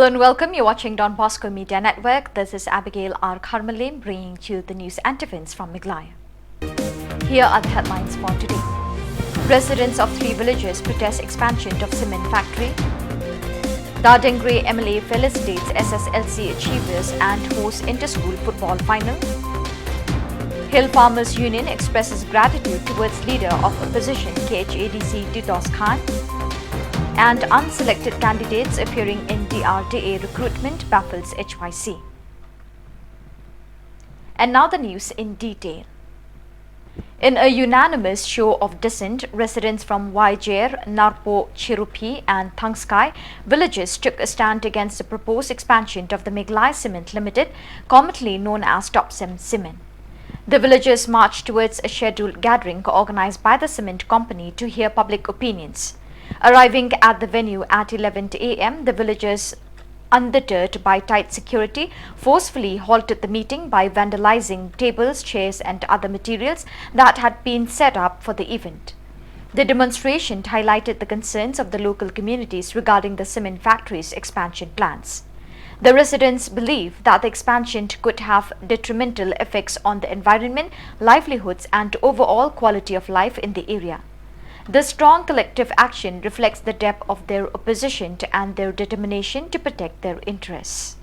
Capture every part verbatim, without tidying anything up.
Hello and welcome. You're watching Don Bosco Media Network. This is Abigail R Kharmalim bringing to you the news and events from Meghalaya. Here are the headlines for today. Residents of three villages protest expansion of cement factory. Dardengre M L A felicitates S S L C achievers and hosts inter-school football final. Hill Farmers Union expresses gratitude towards leader of opposition K H A D C Titos Khan. And unselected candidates appearing in D R D A recruitment baffles H Y C. And now the news in detail. In a unanimous show of dissent, residents from Wahiajer, Narpoh, Chiruphi and Thangskai villages took a stand against the proposed expansion of the Meghalaya Cement Limited, commonly known as Topcem Cement. The villagers marched towards a scheduled gathering organized by the cement company to hear public opinions. Arriving at the venue at eleven a m, the villagers, undeterred by tight security, forcefully halted the meeting by vandalizing tables, chairs and other materials that had been set up for the event. The demonstration highlighted the concerns of the local communities regarding the cement factory's expansion plans. The residents believe that the expansion could have detrimental effects on the environment, livelihoods and overall quality of life in the area. The strong collective action reflects the depth of their opposition to and their determination to protect their interests.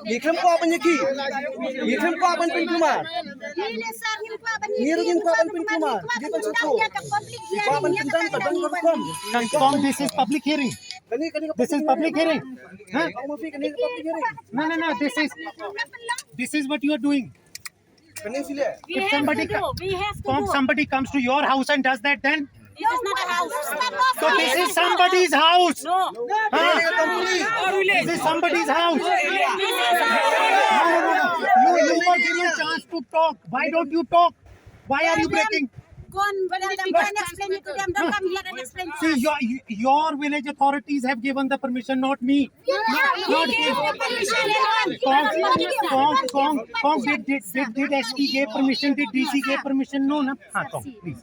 Ngi khlem kwah ban ïa ki. Ngi khlem kwah ban pynkulmar. Ngi ruh ngim kwah ban pynkulmar. Ngi ban sngewthuh. Ngi kwah ban pyndon ka dong ka rukom. Kong, this is public hearing. Kane, kane ka public hearing. This is public hearing. Huh? Kong Murphy, kane ka public hearing. No, no, no. This is, this is what you are doing. If somebody, we have to do. If somebody comes to your house and does that, then? This is not a house. So this is somebody's house. No. Huh? This is somebody's house. No, no, no, no. You, you were given chance to talk. Why don't you talk? Why are you breaking? Go and tell them, go and explain it to them. Don't come here and explain to us. See, your, your village authorities have given the permission, not me. Not, not me. Kong, Kong, Kong, Kong, did, did, did, did S P give permission? Did D C give permission? No, no. Huh, Kong, please.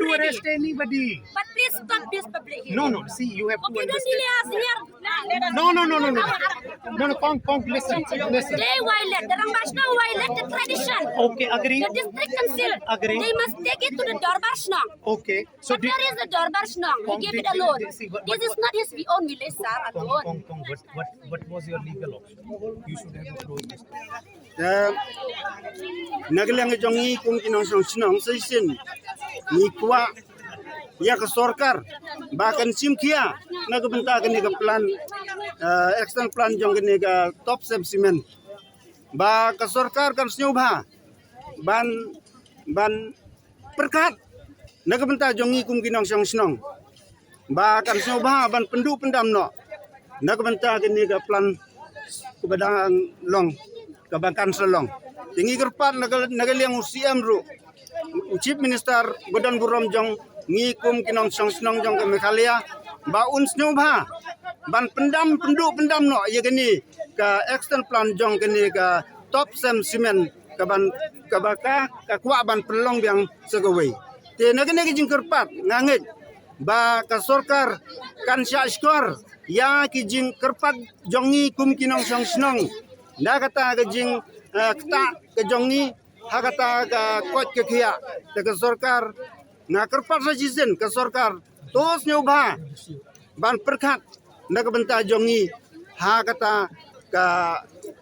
to arrest anybody. But please stop this public hearing. No, no. See, you have to understand. Okay, don't delay us here. No, no, no, no, no. No, no, Kong, Kong, listen, listen. They violate. The Rangbah Shnong violate the tradition. Okay, agree. The district council. Agree. They must take it to the Dorbar Shnong. Okay. So but where is the Dorbar Shnong? He gave it alone. This is not his own village, sir, alone. Kong, Kong, what, what, what was your legal option? You should have approached this. Na ka liang jong ngi kum ki nongshong shnong sa shisien ngi kwah ïa ka sorkar ba kan shim khia na ka bynta kane ka plan, eh, action plan jong kane ka Top Cem Cement, ba ka sorkar kan sngewbha ban, ban pyrkhat na ka bynta jong ngi kum ki nongshong shnong, ba kan sngewbha ban pynduh pyndam noh na ka bynta kane ka plan kaba dang long, kaba kan sa long. Te ngi kyrpad na ka, na ka liang u C M ruh, u Chief Minister ba don burom jong ngi kum ki nongshong shnong jong ka Meghalaya, ba un sngewbha ban pyndam, pynduh pyndam noh ïa kane ka action plan jong kane ka Top Cem Cement, kaban, kaba ka, ka kwah ban pynlong biang sa kawei. Te na kane ka jingkyrpad nga ngeit ba ka sorkar kan shah shkor ïa ki jingkyrpad jong ngi kum ki nongshong shnong na kata ka jing, eh, ktah ka jong ngi ha kata ka koit ka khiah. Te ka sorkar, nga kyrpad sa shisien ka sorkar to sngewbha ban pyrkhat na ka bynta jong ngi ha kata ka,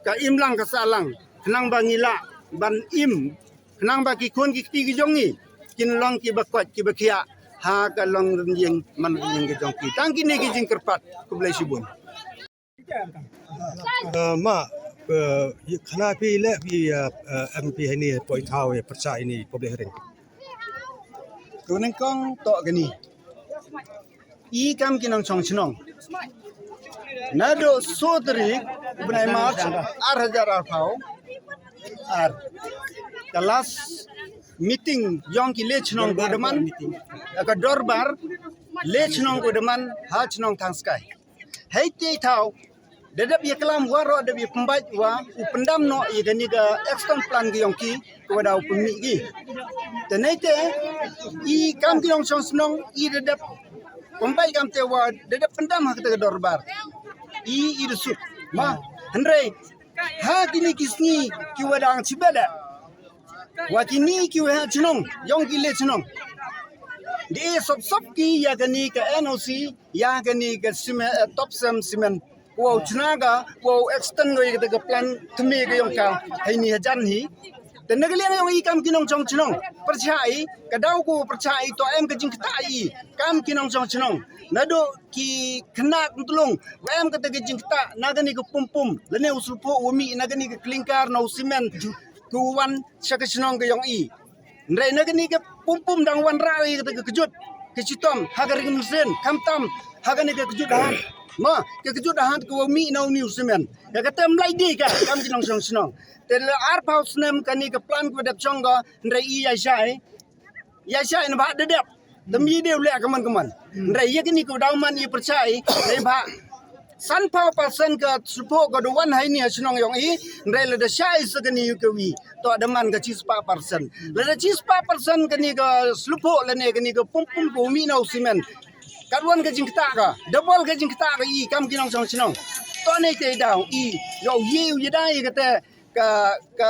ka imlang ka sahlang, khnang ba ngi lah ban im, khnang ba ki khun ki kti ki jong ngi kin long kiba koit kiba khiah ha ka long rynïeng man rynïeng ka jong ki. Tang kine ki jingkyrpad. Khublei shibun. Eh, ma, eh, khana phi leh phi, eh, eh, em phi hani poi thaw ïa pyrshah ini public hearing. To nyngkong to kane. I kam ki nongshong shnong, naduh soo tarik bnai March ar hajar arphew ar, ka last meeting jong ki leh shnong ko demand, ka dorbar leh shnong ko demand ha shnong Thangskai. Hei te thaw da dep ïa klam waroh, dep ïa pynbeit wa u pyndam noh ïa kane ka action plan ka jong ki, ka wa da u pynmih ki. Te nei te i kam ki nongshong shnong i da dep pynbeit kam te wa da dep pyndam ha kata ka dorbar. I, i da suk ma hynrei ha kine ki sngi ki wa dang chibet da wa kine ki wa ha shnong jong ki leh shnong, de sop sop ki ïa kane ka N O C, ïa kane ka sime-, eh, Top Cem Cement. Wow chna ka, wow extend ko ïa kata ka plan thymme ka jong ka hei ni hajan hi. Te na ka liang jong i kam ki nongshong shnong pyrshah i, ka daw ko pyrshah i, to em ka jingktah i kam ki nongshong shnong. Naduh ki khynnah kyntlung wa em kata ka jingktah na kane ka pum pum lane u sulphuh wa mih na kane ka clinker na u cement, ka wan sha ka shnong ka jong i. Hynrei na kane ka pum pum dang wanrah ïa kata ka kjut ka shitom ha ka ring mynsiem, khamtam ha kane ka kjut ha. Ma, ka kjut da hat ka wa mih na u ni u simen. Ka ka tem lai di ka, kam ki nongshong shnong. Te la arphaw snem kani ka plan ka wa dep shong ka, hynrei i ya shai. Ya shai na ba da dep. Te mi de u leh ka man ka man. Hynrei ya kani ka wa daw man i pyrshah i, hynrei ba. Sanphaw percent ka supo ka da wan hai ni ha shnong yong i, hynrei la da shai sa kani ka wi. To da man ka chispah percent. La da chispah percent kani ka supo la ne kani ka pum pum ka wa mih na u simen. Kat wan ka jingktah ka, double ka jingktah ka i kam ki nongshong shnong. To ne te daw i, yow ye u ye dai ka te ka, ka,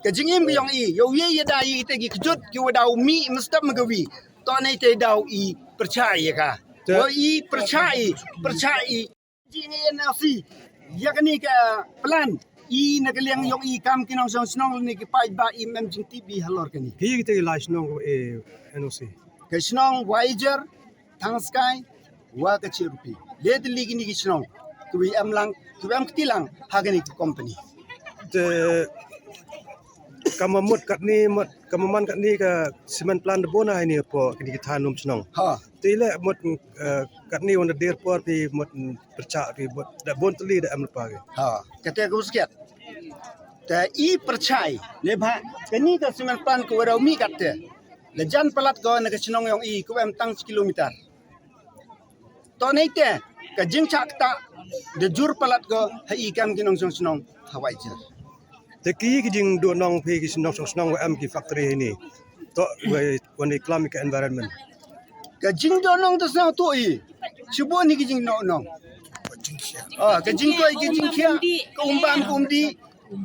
ka jingim ka yong i, yow ye ye dai i te ki kjut ki wa daw mih mestep ma ka wi. To ne te daw i pyrshah i ka. Te- Wa i pyrshah i, pyrshah i. Jing i N O C, ya kani ka plan, i na ka liang yong i kam ki nongshong shnong ne ki paidbah i mem jingtip i halor kani. Ki ki te ki lai shnong ka wa e N O C. Ka shnong Waijar, Thangskai, wa ka Chirpi. Le te li kini ki shnong. Ki wi em lang, ki wi em kti lang, ha kani ki company. Te kama mut katni, mut kama man katni ka cement plant da bon hai ni po kini ki than lum shnong. Ha. Te le mut, eh, katni wan da der por pi mut pyrchah pi mut da bon tli da em lepa ki. Ha. Kate ka usket. Te i pyrchah i. Ne ba, kani ka cement plant ka wa daw mih kate. La jan palat ko na ka shnong yong i, ka wa em tang kilometer. To nei te, ka jingchah ktah, da jur palat ko, ha i kam ki nongshong shnong, ha Waijar. Te ki ki jingduh nong phi ki nongshong shnong wa em ki factory hi ni. To, wa, wa ni klam ka environment. Ka jingduh nong te sngewthuh i. Shibun hi ki jingduh nong. Ah, ka jingkoi, ki jingkhiah, ka umban, ka umdih.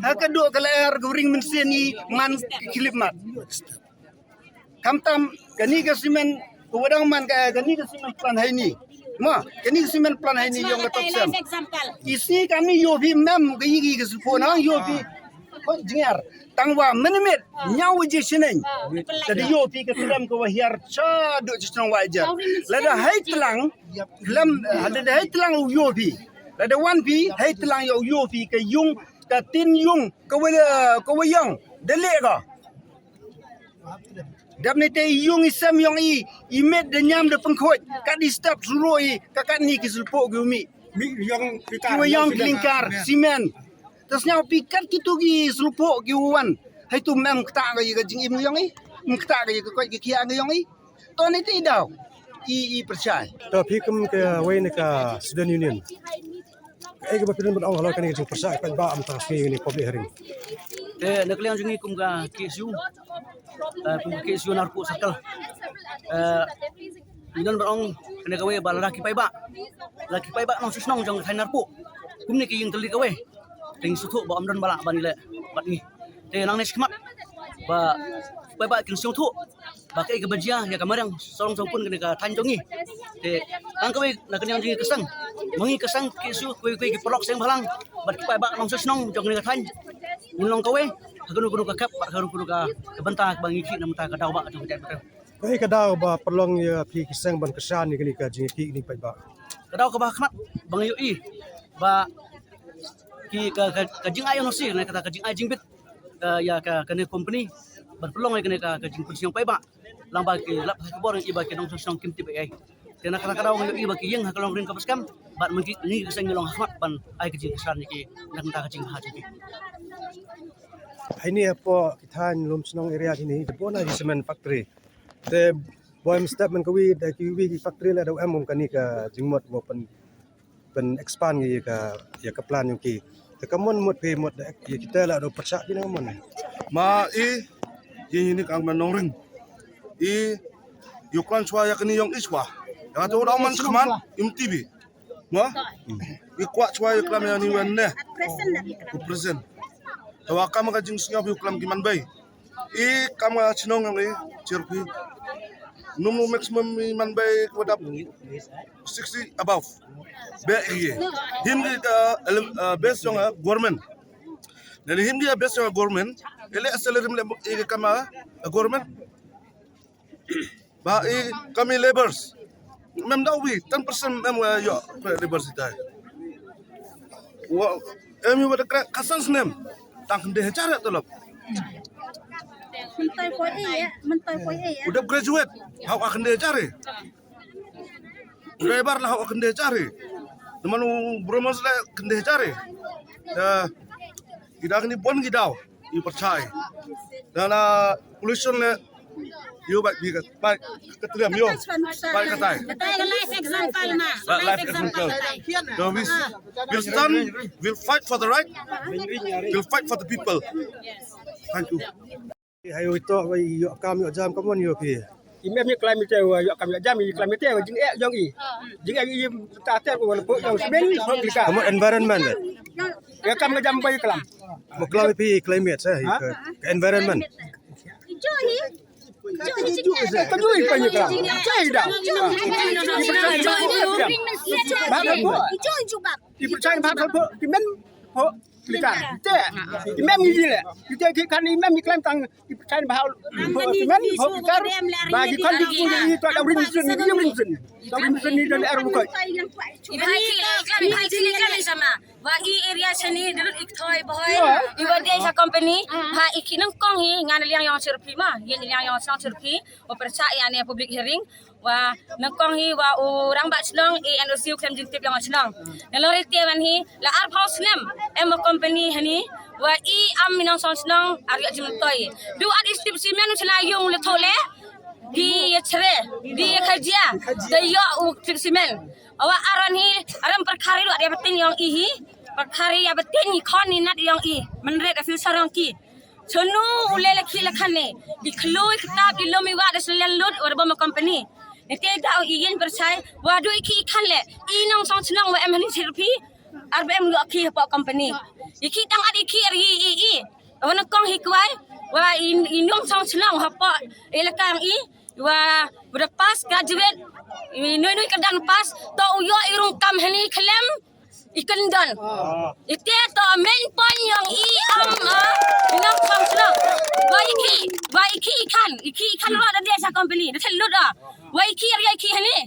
Ha ka duh ka lyer, ka ring mynsiem i, man ka khyllipmat. Khamtam, kani ka cement, ka wa dang man ka, kani ka cement plant hai ni. Ma, kani ka cement plant hai ni yong ka top sem. Isni kani yoh phi mem, ka yigi ka supo na, yoh phi. Ko jingyar, tang wa minimit, nyaw waje shineng. Tadi yoh phi ka tendam ka wa hiar, cha duk chi shnong Waijar. Lada hai tlang, lem, lada hai tlang yoh phi. Lada wan phi, hai tlang yoh, yoh phi ka yung, ka tin yung, ka wa, ka wa yong, da leh ka. Dap ni te i yung i sem yong i, i met da nyam da pengkhuid, kat i step suru i, ka kat ni ki sulpo ki umi. Mi yong ki wa yong klingkar, simen. Tas nyau pi kat ki tu ki sulpo ki wan. Hai tu mem kta ka i ka jingim yong i, mem kta ka i ka koit ki kia ka yong i. To ni te i daw, i, i pyrchah. To phi kum ka wei ni ka Student Union. Ka ei ka ba phi don ban ong halor kani ka jingpyrshah ka ba am ta sngi ni public hearing. Te na ka liang jong ngi kum ka K S U, eh, kum ka K S U Narpuh Circle. Eh, ngi don ban ong kani ka wei ba lada ki paidbah, lada ki paidbah nongshong shnong jong ka thaiñ Narpuh. Kum ni ki ïing tylli ka wei. Te ngi sngewthuh ba ym don ba lah ban ïaleh bad ngi. Te nangne shakhmat ba paidbah kin sngewthuh ba kaei kaba jia ïa ka mariang sarong sawpun kane ka thaiñ jong ngi. Te tang kawei na ka liang jong ngi ka seng, ma ngi ka seng K S U, kawei kawei ki paralok seng bhalang bad ki paidbah nongshong shnong jong kane ka thaiñ, ngin long kawei ha kano kano ka khep bad ha kano kano ka bynta kaba ngi khih na ka bynta ka daw ba jong ka jaitbynriew. Kaei ka daw ba pynlong ïa phi ki seng ban kyrshan ïa kane ka jingïakhih kine ki paidbah? Ka daw kaba ha khmat ba ngi ïohi ba ki ka, ka, ka jingai N O C ne kata ka jingai jingbit ka ïa ka, kane company ban pynlong ïa kane ka, ka jingpynsñiaw paidbah. Lang ba ki lap ha ki bor ngi ba ki nongshong shnong kim tip ei ei. Te na kata ka daw ngi ïohi ba ki ïeng ha ka longring kaba skhem bad mynta ngi ka seng ngi long ha khmat ban ai ka jingkyrshan ïa ki na ka bynta ka jingbha jong ki. Haini hapoh ki thaiñ Lumshnong area kine ki bun ki cement factory. Te boi mynstep man kawi da kiwi ki factory la da em kum kane ka jingmut mo pyn pyn expand ïa ka ïa ka plan jong ki. Te ka mon mut phi mut da ïa kita la da pyrshah phi na mon. Ma i i ni ka man nongring. I ïa klan chwa ïa kani yong i chwa. Ïa to da man khman im T V. Mo? I kwah chwa ïa klam ïa ni wen ne. Ku present. Te wa kam ka jingsngew ïa klam ki man bei. I kam ka chnong yong i chirpi. Num num maximum i man bei ku dap sixty above. Be i him ki ka ele- eh, base yong a government. Nani him ki base yong a government. Ele salary le i kam a government. Ba i kami labours. Mem da wi ten percent mem wa yo labours itai. Wa em yu wa da kra kasan snem. Tang khynde hajar ya tolop. Mentai poi e ya, mentai poi e ya. Udah graduate, hau akan de jare. Driver lah hau akan de jare. Namar u briew mas le kynde jari. Da, ki da kini bon ki daw i pyrchai. Da la pollution le, ïoh ba ki ka, ba ka triam ïoh. Ba ka tai. Katai ka live example ma. Ba live example. So we, we'll stand, we'll fight for the right. We'll fight for the people. Thank you. Hai ito, wai ïoh kam ïoh jam ka mon ïoh phi. I mem i klam ite wa ïoh kam ïoh jam i klam ite wa jingeh jong i. Jingeh i ta te wa le po jong sibin po klika. Ka mon environment. Ïa kam ka jam bai klam. Mo klam phi climate sa, ha? Ka, ka environment. Ka jui pa ni klam. Jai da. I pyrchai ba. Ba ka po. I pyrchai ba ka po. Ki men po. Klika. Te. I mem i le. I te ki kan i mem i klam tang. I pyrchai ba hal. Ki men po ki kar. Ba ki kan ki ki to da rim sun, rim sun. To rim sun ni da er ko. I ba ki klam, i ba ki klam sama. Ba i area sini dulu ik thoi boy. I ba de sa company. Ba i ki nang kong hi ngan liang yong sirpi ma. Yin liang yong song sirpi. Ba pyrchai ïa ne public hearing. Wa nyngkong hi wa u rangbah shnong i N O C u khlem jingtip ïa nga shnong. Nalor ite wan hi la arphew snem em ma company hani wa i am minong song shnong ar ïa jingtoi. Du at i strip cement u chna yung le thole. Di ïa chre, di ïa khajia, da ïa u strip cement. Awa aran hi aram perkari lu at ïa betin yong i hi. Perkari ïa betin i khon i nat yong i. Menret a filsar yong ki. Chanu u le la ki la khane. I khloi kitab i lum i wa da selen lut wa da bom company. Nete da i yin perchai wa du i ki i khan le i nong song chnong wa em hani sirpi. Ar ba em lu ki pa company. I ki tang at i ki ar i i i. Wa na kong hi kwai wa i i nong song chnong ha pa i la kang i wa wa da pass graduate. I nui nui ka dan pass to u yo i rung kam hani khlem. I kyndon. Ite to main point yong i am, ah, i nong song shnong. Wa i ki, wa i ki i khan, i ki i khan ro da dia sa company, da thel lut ah. Wa i ki ri i ki hani.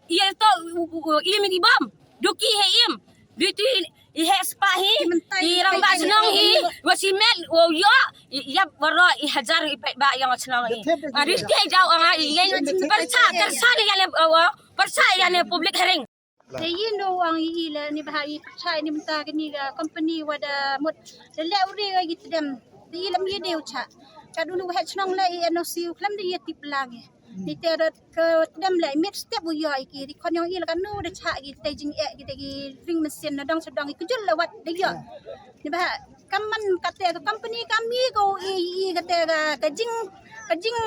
I to, u, u, u, im i bam. Du ki he im. Du tu i, i he spa hi. I rangbah shnong hi. Wa si met, wa yo, i yap wa ro, i hajar i pet ba yong shnong hi. Ah, du te jaw ang ah, i ngai, persa, persa ni ya le, wa, persa ya ne public hearing. Te ïa no wang i i le ni bha i pyrchai ni mynta kani ka company wa da mut da leh u ri wa i tdem. Te i lam ïa dei u chah. Ka dulu wa heh chnong le i N O C u khlem da ïa tip lang i. Ni te da ka tdem le mit step u ïoh i ki ri khon yong i le ka nu da chah ki te jingeh ki te ki ring mesin na dong sha dong i kjul le wat da ïoh. Ni bha Ka man kate ka company ka mi ko i, i kate ka, ka jing, ka jing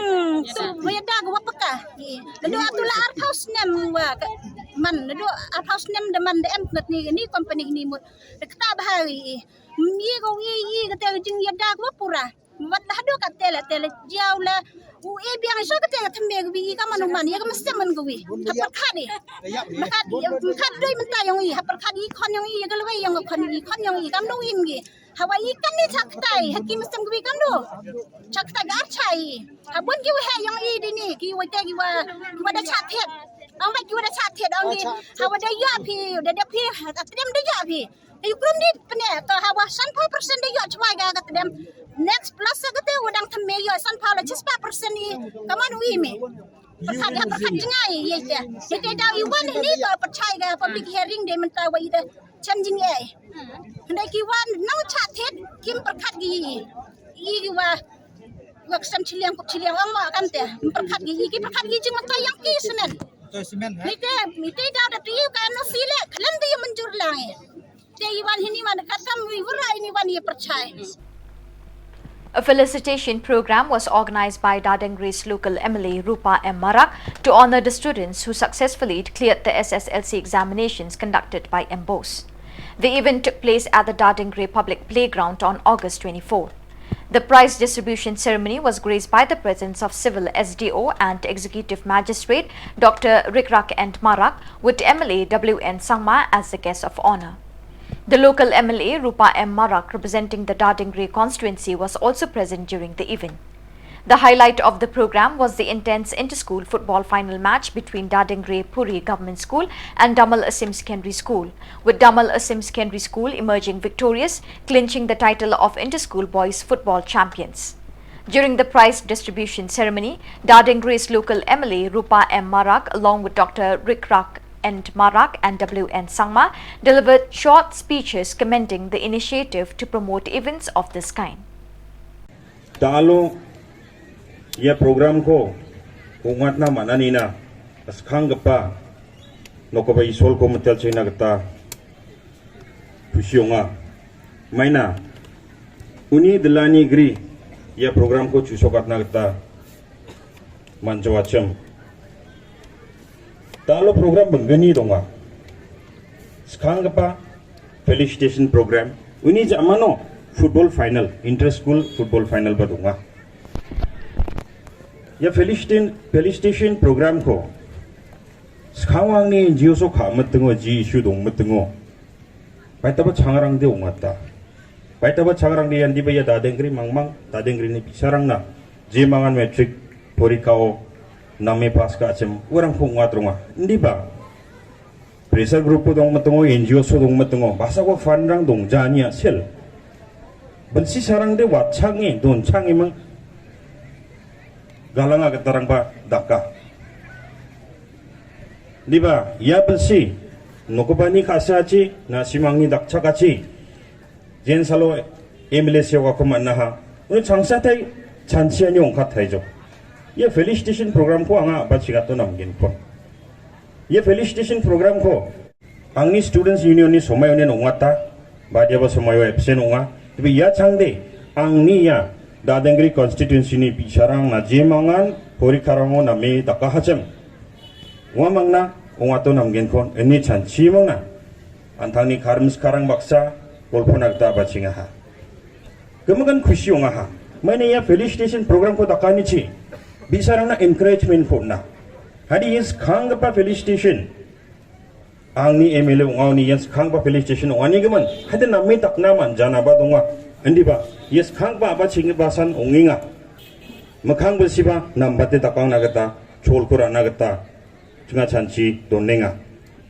tu wa ïada ka wa paka. I, naduh atu la arphew snem wa ka man, naduh arphew snem da man da em ngat ni, ni company ni mut. Da kata bha i, i. Mi ko i, i kate ka jingïada ka wa pura. Wat la haduh kate la, te la jiaw la. U e biang so kate ka thymme ka wi i ka man u man, ïa ka mynsiem man ka wi. Ha pyrkhat i. Pyrkhat i, pyrkhat doi mynta yong i, ha pyrkhat i khon yong i, ïa ka lawei yong ka khon i, khon yong i, kam doi yong i. Hawa i kane chaktai, ha ki mynsiem kwi kamno. Chaktai ga archai. Ha bun ki waheh yong i dini, ki waheh ki wa, ki wa da chathet. Ong ba ki wa da chathet, ong ni. Hawa da ïa phi, da da phi, ha tdem da ïa phi. Da yu krum ni pne, to hawa sanphew percent da ïa chwai ga ka tdem. Next plus sa kate wa dang thymme ïa sanphew la chispah percent i, kaman wi mi. Pyrkhat ha pyrkhat jngai ïa ïa. Ïa te daw i wan ni to pyrchai ga public hearing de mynta wa i da chem jingeh. Hynda ki wan nang chathet kim pyrkhat gi i. I ki wa wa ksem chiliang kup chiliang ong ma kam te. Pyrkhat gi i ki pyrkhat gi jing mynta yang ki senen. Ni te, ni te daw da ti ka no sile khlem di mynjur lang i. Te i wan hini wan katam wi wura ini wan i pyrchai. A felicitation program was organized by Dardengre's local M L A Rupa M Marak to honor the students who successfully cleared the S S L C examinations conducted by MBOSE. The event took place at the Dardengre Public Playground on August twenty-fourth. The prize distribution ceremony was graced by the presence of Civil S D O and Executive Magistrate Doctor Rikrak N Marak, with M L A W N Sangma as the guest of honor. The local M L A, Rupa M Marak, representing the Dardengre constituency, was also present during the event. The highlight of the program was the intense inter-school football final match between Dardengre Puri Government School and Damal Asim Secondary School, with Damal Asim Secondary School emerging victorious, clinching the title of inter-school boys football champions. During the prize distribution ceremony, Dardengre's local M L A Rupa M Marak along with Doctor Rikrak N Marak and W N Sangma delivered short speeches commending the initiative to promote events of this kind. Talo ya program ko ungat na mananina skang kapa no ko ba isol ko metel china kata. Pusiong a maina uni delani gri ya program ko chusokat na kata. Manjawachem talo program bengani donga. Skang kapa felicitation program uni jamano football final, inter school football final ba donga. Ya felicitation, felicitation program ko skawang ni N G O so kha metengo ji issue dong metengo. Bai taba changrang de ungata. Bai taba changrang de yan di ba ya dadengri mangmang, dadengri ni bisarang na. Je mangan matric porikao name pas ka chem urang ko ungat runga. Ndi ba pressure group dong metengo, N G O so dong metengo. Basa ko fund rang dong jani asel. Bensi sarang de wat changi, don changi mang. Galanga ketarang ba daka. Diba, ya besi, nokobani kasa chi, na simang ni dakchak achi. Jen salo M L A se wa kuma naha. Unu changsa tai, chansia ni ongkat tai jo. Ya felicitation program ko anga ba chigato nam gen kon. Ya felicitation program ko. Angni students union ni somai onen ongata, ba dia ba somai o absent onga. Tapi ya changde, angni ya, dadengri constituency ni bisarang na jemangan, pori karango na me daka hachem. Wa mangna, ong ato nam gen kon, ini chanchi mangna. Antang ni karim sekarang baksa, golpon agda bachinga ha. Kemakan khushi ong aha. Maine ya felicitation program ko takani chi. Bisarang na encouragement ko na. Hadi is khang kapa felicitation. Angni M L A ong ni ya khang pa felicitation ong ani geman. Hadi nami tak naman jana ba donga. Andi ba. Yes khang pa ba chingi basan ong inga. Mekhang besi ba nambate takang na kata. Chol kura na kata. Chunga chanchi donenga.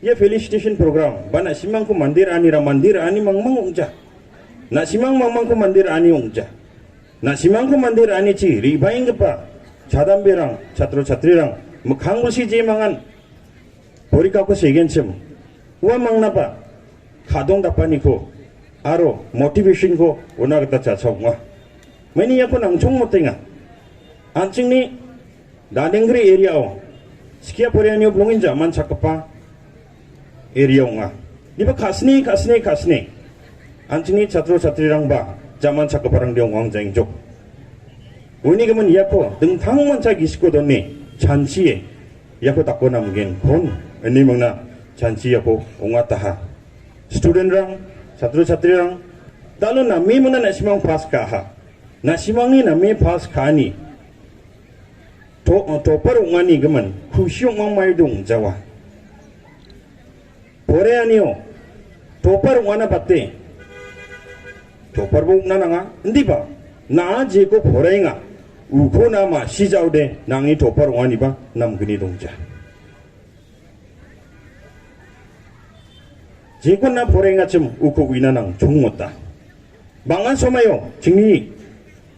Ya felicitation program. Bana simang ku mandir ani ra mandir ani mang mang ungja. Na simang mang mang ku mandir ani ungja. Na simang ku mandir ani chi ribaing kepa. Chadam berang, chatro chatri rang. Mekhang besi je mangan. Porika ko segen chem. Wa mang napa. Khadong dapani ko. Aro motivation ko. Una kata chachok ma. Meni ya ko nangchong motenga. Anching ni Dadengri area o. Skia poriani o blongin jaman chakapa area o nga. Diba khasni, khasni, khasni. Anching ni chatro chatri rang ba jaman chakapa rang dia ong jeng jok. Uni kemen yako dengthang mancha gisko doni chanchi e. Yako tako nam gen kon. Ini mengna chanchi yako ong ataha. Student rang, chatro chatri rang. Dalo nami mengna na simang pas kaha. Na simang ni nami pas kani. To, topar ong ani gemen, khushi ong mai dung jawa. Pore ani o, topar ong ana bate. Topar bo ong na nanga, ndi ba, na je ko pore nga, uko na ma si jau de, nangi topar ong ani ba, nam geni dung ja. Jikun na pore nga chem uko wina nang chung mota. Bangan somayo, chingi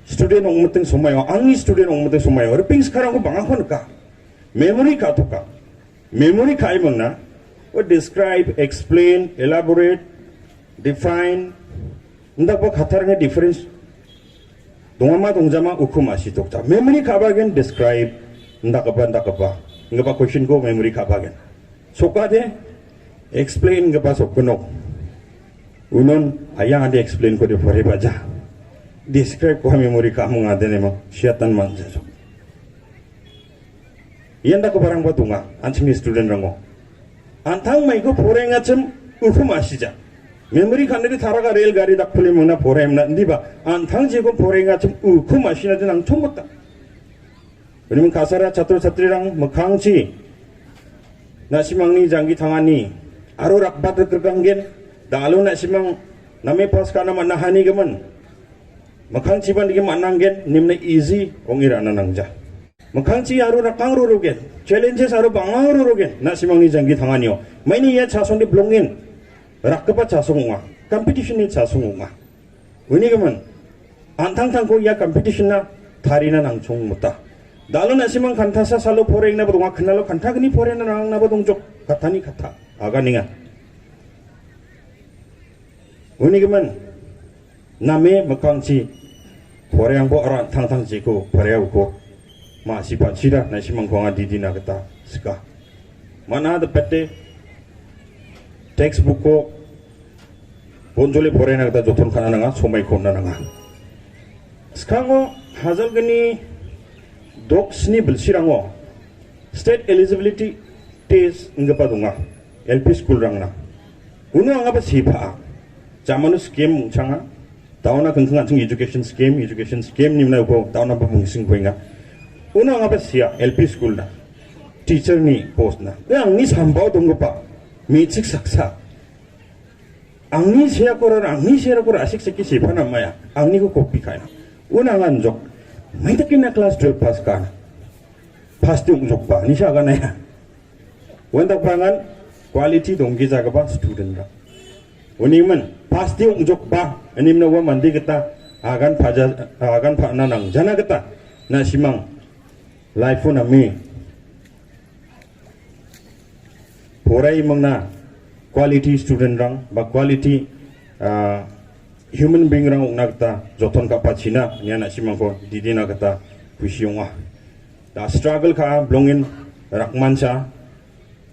student ong meteng somayo, angi student ong meteng somayo, reping sekarang ko bangan ko neka. Memory ka to ka. Memory ka imang na. What describe, explain, elaborate, define, Ndak ba khatar nge difference. Dongama dongjama ukhum asi tokta. Memory khaba gen describe. Ndak ba, ndak ba. Nge ba question ko memory khaba gen. Soka de explain nge ba sok kunok. Unon ayang ade explain ko de pore baja. Describe ko memory kha mung ade ne ma. Siatan man ja sok. Yanda ko barang ba tunga, anching ni student rango. Anthang mai ko pore nga chem, ukhum asija. Memory khane di thara ka rail gari dak pule muna pore mna ndi ba. Anthang je ko pore nga chem, ukhum asina di nang chumota. Ini mung kasara chatro chatri rang mekhang chi. Na simang ni janggi thangani. Aro rakbat rek kerkang gen. Dang alo na simang name pas kana ma nahani gemen. Mekhang chiban digi manang gen nimne easy ong ira na nangja. Mekhang chi aru rakang ruru gen. Challenges aru bangang ruru gen. Na simang ni janggi thangan yo. Maini ya chasong di blongin. Rakkepa chasong unga. Competition ni chasong unga. Uni kemen. Antang tang ko ya competition na thari na nangchong muta. Dalo na simang khantha sa salo pore ing na ba dung a khnalo khantha kni pore na nang na ba dung jok. Kata ni kata. Aga ninga. Uni kemen. Name makang chi. Pore ang bo aran thang thang chi ko pore ko. Ma si pa chira na simang ko nga didi na kata. Sika. Mana de pete. Textbook ko. Bonjole pore na kata jothon khana nanga, somai khon na nanga. Skango hazal gani dok sni belsirango. State eligibility test ngapa dunga. L P school rangna. Uno anga ba sipa. Jamanu scheme changa. Tauna kengkeng anjing education scheme, education scheme ni mena uko. Tauna ba mungsing kuinga. Uno anga ba sia L P school na. Teacher ni post na. Yang ni sambau dongpa. Mecik saksa. Angni sia korar, angni sia korar asik siki sipa na maya. Angni ko kopi kaina. Una ngan jok. Mai takin na class twelve pass kana. Pass ti ung jok ba. Ni sa kana ya. Wan tak pangan quality dong ki jaga ba student ra. Uni men pass ti ung jok ba. Ani mena wa mandi kita agan paja agan pa na nang jana kita. Na simang life na mi. Porai mangna quality student rang ba quality ah, human being rang ungna kata jothon ka pachina nia na simang ko didi na kata kusiung ah. Da struggle ka blongin rakman cha.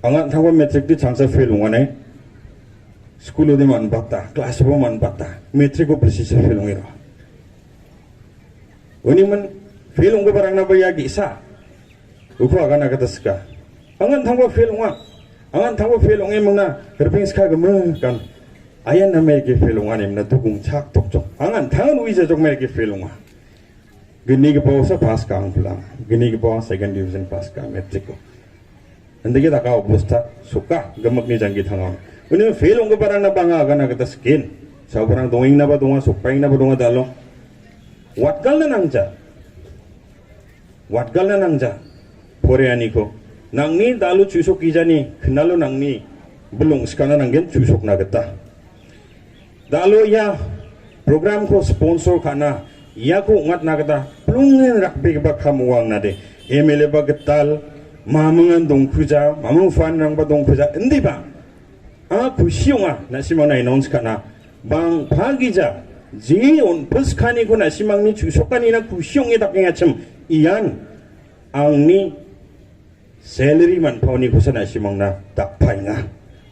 Angat thangwa matric di changsa fail ungane. School di man bata, class bo man bata. Matric ko presi sa fail ungiro. Uni man fail ungko barang na ba ya gisa. Uko agan aga taska. Angan thangwa fail unga. Angan thangwa fail unga mangna. Herping ska gama kan. Ayan na mer ke fail unga ni mna tukung chak tok chok. Angan thangan wi ja jok mer ke fail unga. Gini ke pawa sa pass kang pulang. Gini ke pawa second division pass ka matric ko. Ande ke taka obusta suka gamak ni janggi thangan. Uni fail unga barang na banga agan aga taskin. Sa barang donging na ba donga supaing na ba donga dalo. Wat kal na nangja. Wat gal na nangja. Pore ani ko. Nangni dalu chusok ijani, khnalo nangni. Belung skana nanggen chusok na geta. Dalu ya program ko sponsor kana. Ya ko ngat na geta. Plungin rakbe ba kam uang na de. M L A ba getal. Mamangan dong kuja. Mamang fan rang ba dong kuja. Endi ba. A kusiung a na simang na announce kana. Bang pagi ja. Ji un pus kani ko na simang ni chusok kani na kusiung i tak nga chem. Ian. Ang ni salary man pau ni ko sa na simang na tak pai nga.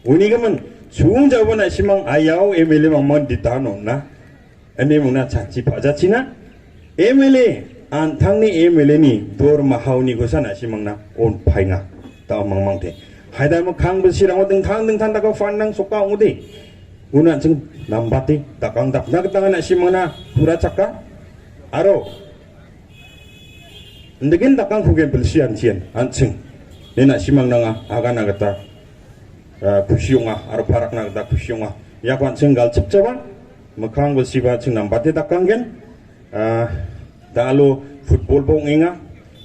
Uni ka man. Chung ja na simang ayau M L A mang man ditano na. Ani muna chachi pa jachina. M L A, an thang ni M L A ni, dor mahau ni ko sa na simang na, on pai nga. Tau mang mang te. Hai da ma khang besi rang ding thang ding thang da ka fan nang soka udi. Una ching nambati, dakang dak na ketang na simang na, pura chaka. Aro. Ndegin dakang kugen besi an chien, an ching. Ni na simang na nga, aga na kata. Ah, kusiung ah, aro parak na kata kusiung ah. Ya kwan ching gal chip chawa. Makhang bel siba ching nambati dakang gen. Ah, da alo football bong inga.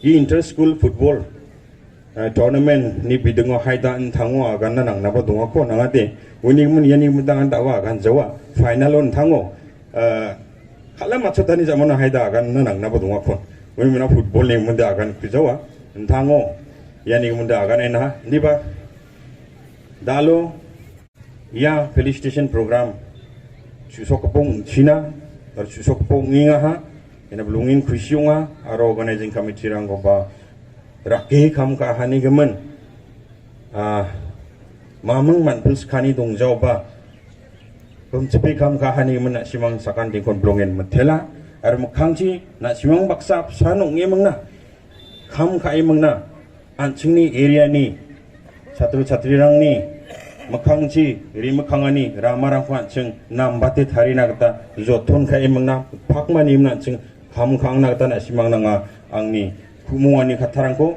I inter school football. Ah, tournament ni bidungo hai da nthango agan na nang naba dungo ko nang ate. Uni mun yani mun dangan dawa agan jawa. Final on thango. Ah, kala macho tani jamano hai da agan na nang naba dungo ko. Uni muna football ni mun da agan kujawa. Nthango. Yani mun da agan ena. Ni ba. Da alo. Ya felicitation program. Chusok kepung China, ar chusok kepung nginga ha. Ina belungin kusiung ha, aro organizing committee rang ko ba. Rake kam ka hani gemen. Ah, mamang man pils kani dong jau ba. Pemcepi kam ka hani gemen na simang sakan dingkon belungin metela. Ar mekangchi, na simang baksa sanung ngemeng na. Kham ka imang na, an ching ni area ni, chatru chatri rang ni, makhang chi, ri makhang ani, rama rang khwan ching, nam bate thari na kata, jothon ka imang na, phak ma ni na ching, kham khang na kata na simang na nga, ang ni, kumu ani khatharang ko,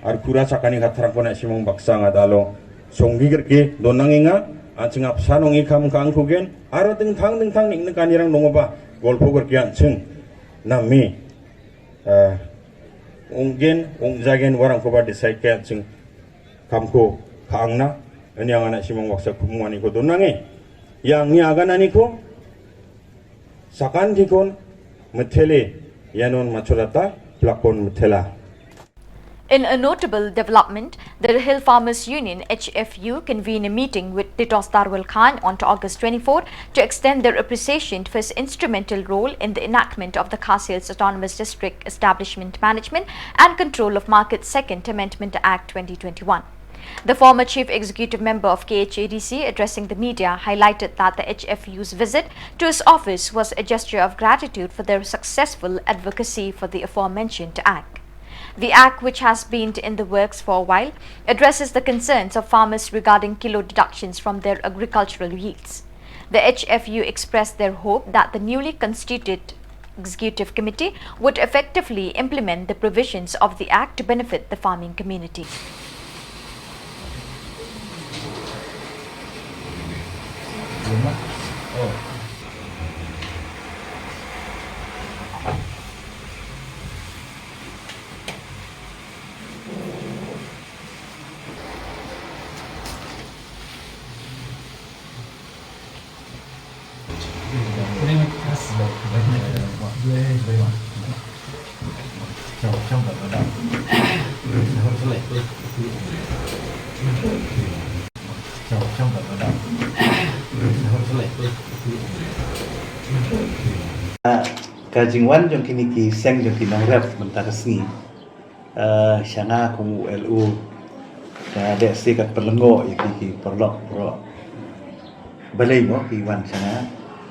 ar kura chakani khatharang ko na simang baksa nga dalo, songgi gerke, donang inga, an ching apsa nong i kham khang kugen, aro ting thang ting thang ning kani rang nongo ba, golpo gerke an ching, nam mi, Ah, ung gen, ung jagen warang ko ba decide ka ching kam ko ka angna, ani ang ana simang waksa kumwani ko donange. Yang ni agan ani ko, sakan ki kon, methele, yanon machorata, plakon methela. In a notable development, the Hill Farmers Union, H F U, convened a meeting with Dato Sir Darwal Khan on August twenty-fourth to extend their appreciation for his instrumental role in the enactment of the Khasi Hills Autonomous District Establishment Management and Control of Market Second Amendment Act twenty twenty-one. The former chief executive member of K H A D C, addressing the media, highlighted that the H F U's visit to his office was a gesture of gratitude for their successful advocacy for the aforementioned act. The act, which has been in the works for a while, addresses the concerns of farmers regarding kilo deductions from their agricultural yields. The H F U expressed their hope that the newly constituted executive committee would effectively implement the provisions of the act to benefit the farming community. Ka jingwan jong kine ki seng jong ki nongrep mynta ka sngi, eh, sha nga kum u L O, ka dei shi ka pynlyngngoh ïa ki, ki paralok baroh. Balei mo ki wan sha nga?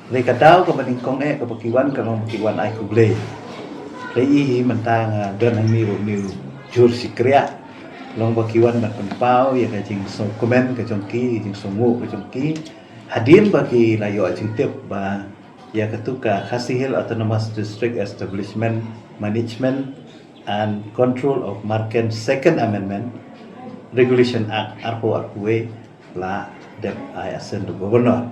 Hynrei ka daw kaba nyngkong eh kaba ki wan ka long ba ki wan ai khublei. Hynrei i hi mynta nga don hangne ruh une u jhur shikriah. Long ba ki wan ban pynpaw ïa ka jingsngewkmen ka jong ki, ka jingsngewnguh ka jong ki. Hadien ba ki la ïoh jingtip ba ïa katu ka Khasi Hills Autonomous District Establishment Management and Control of Market Second Amendment Regulation Act arphew arphew wei la dep ai assent u Governor.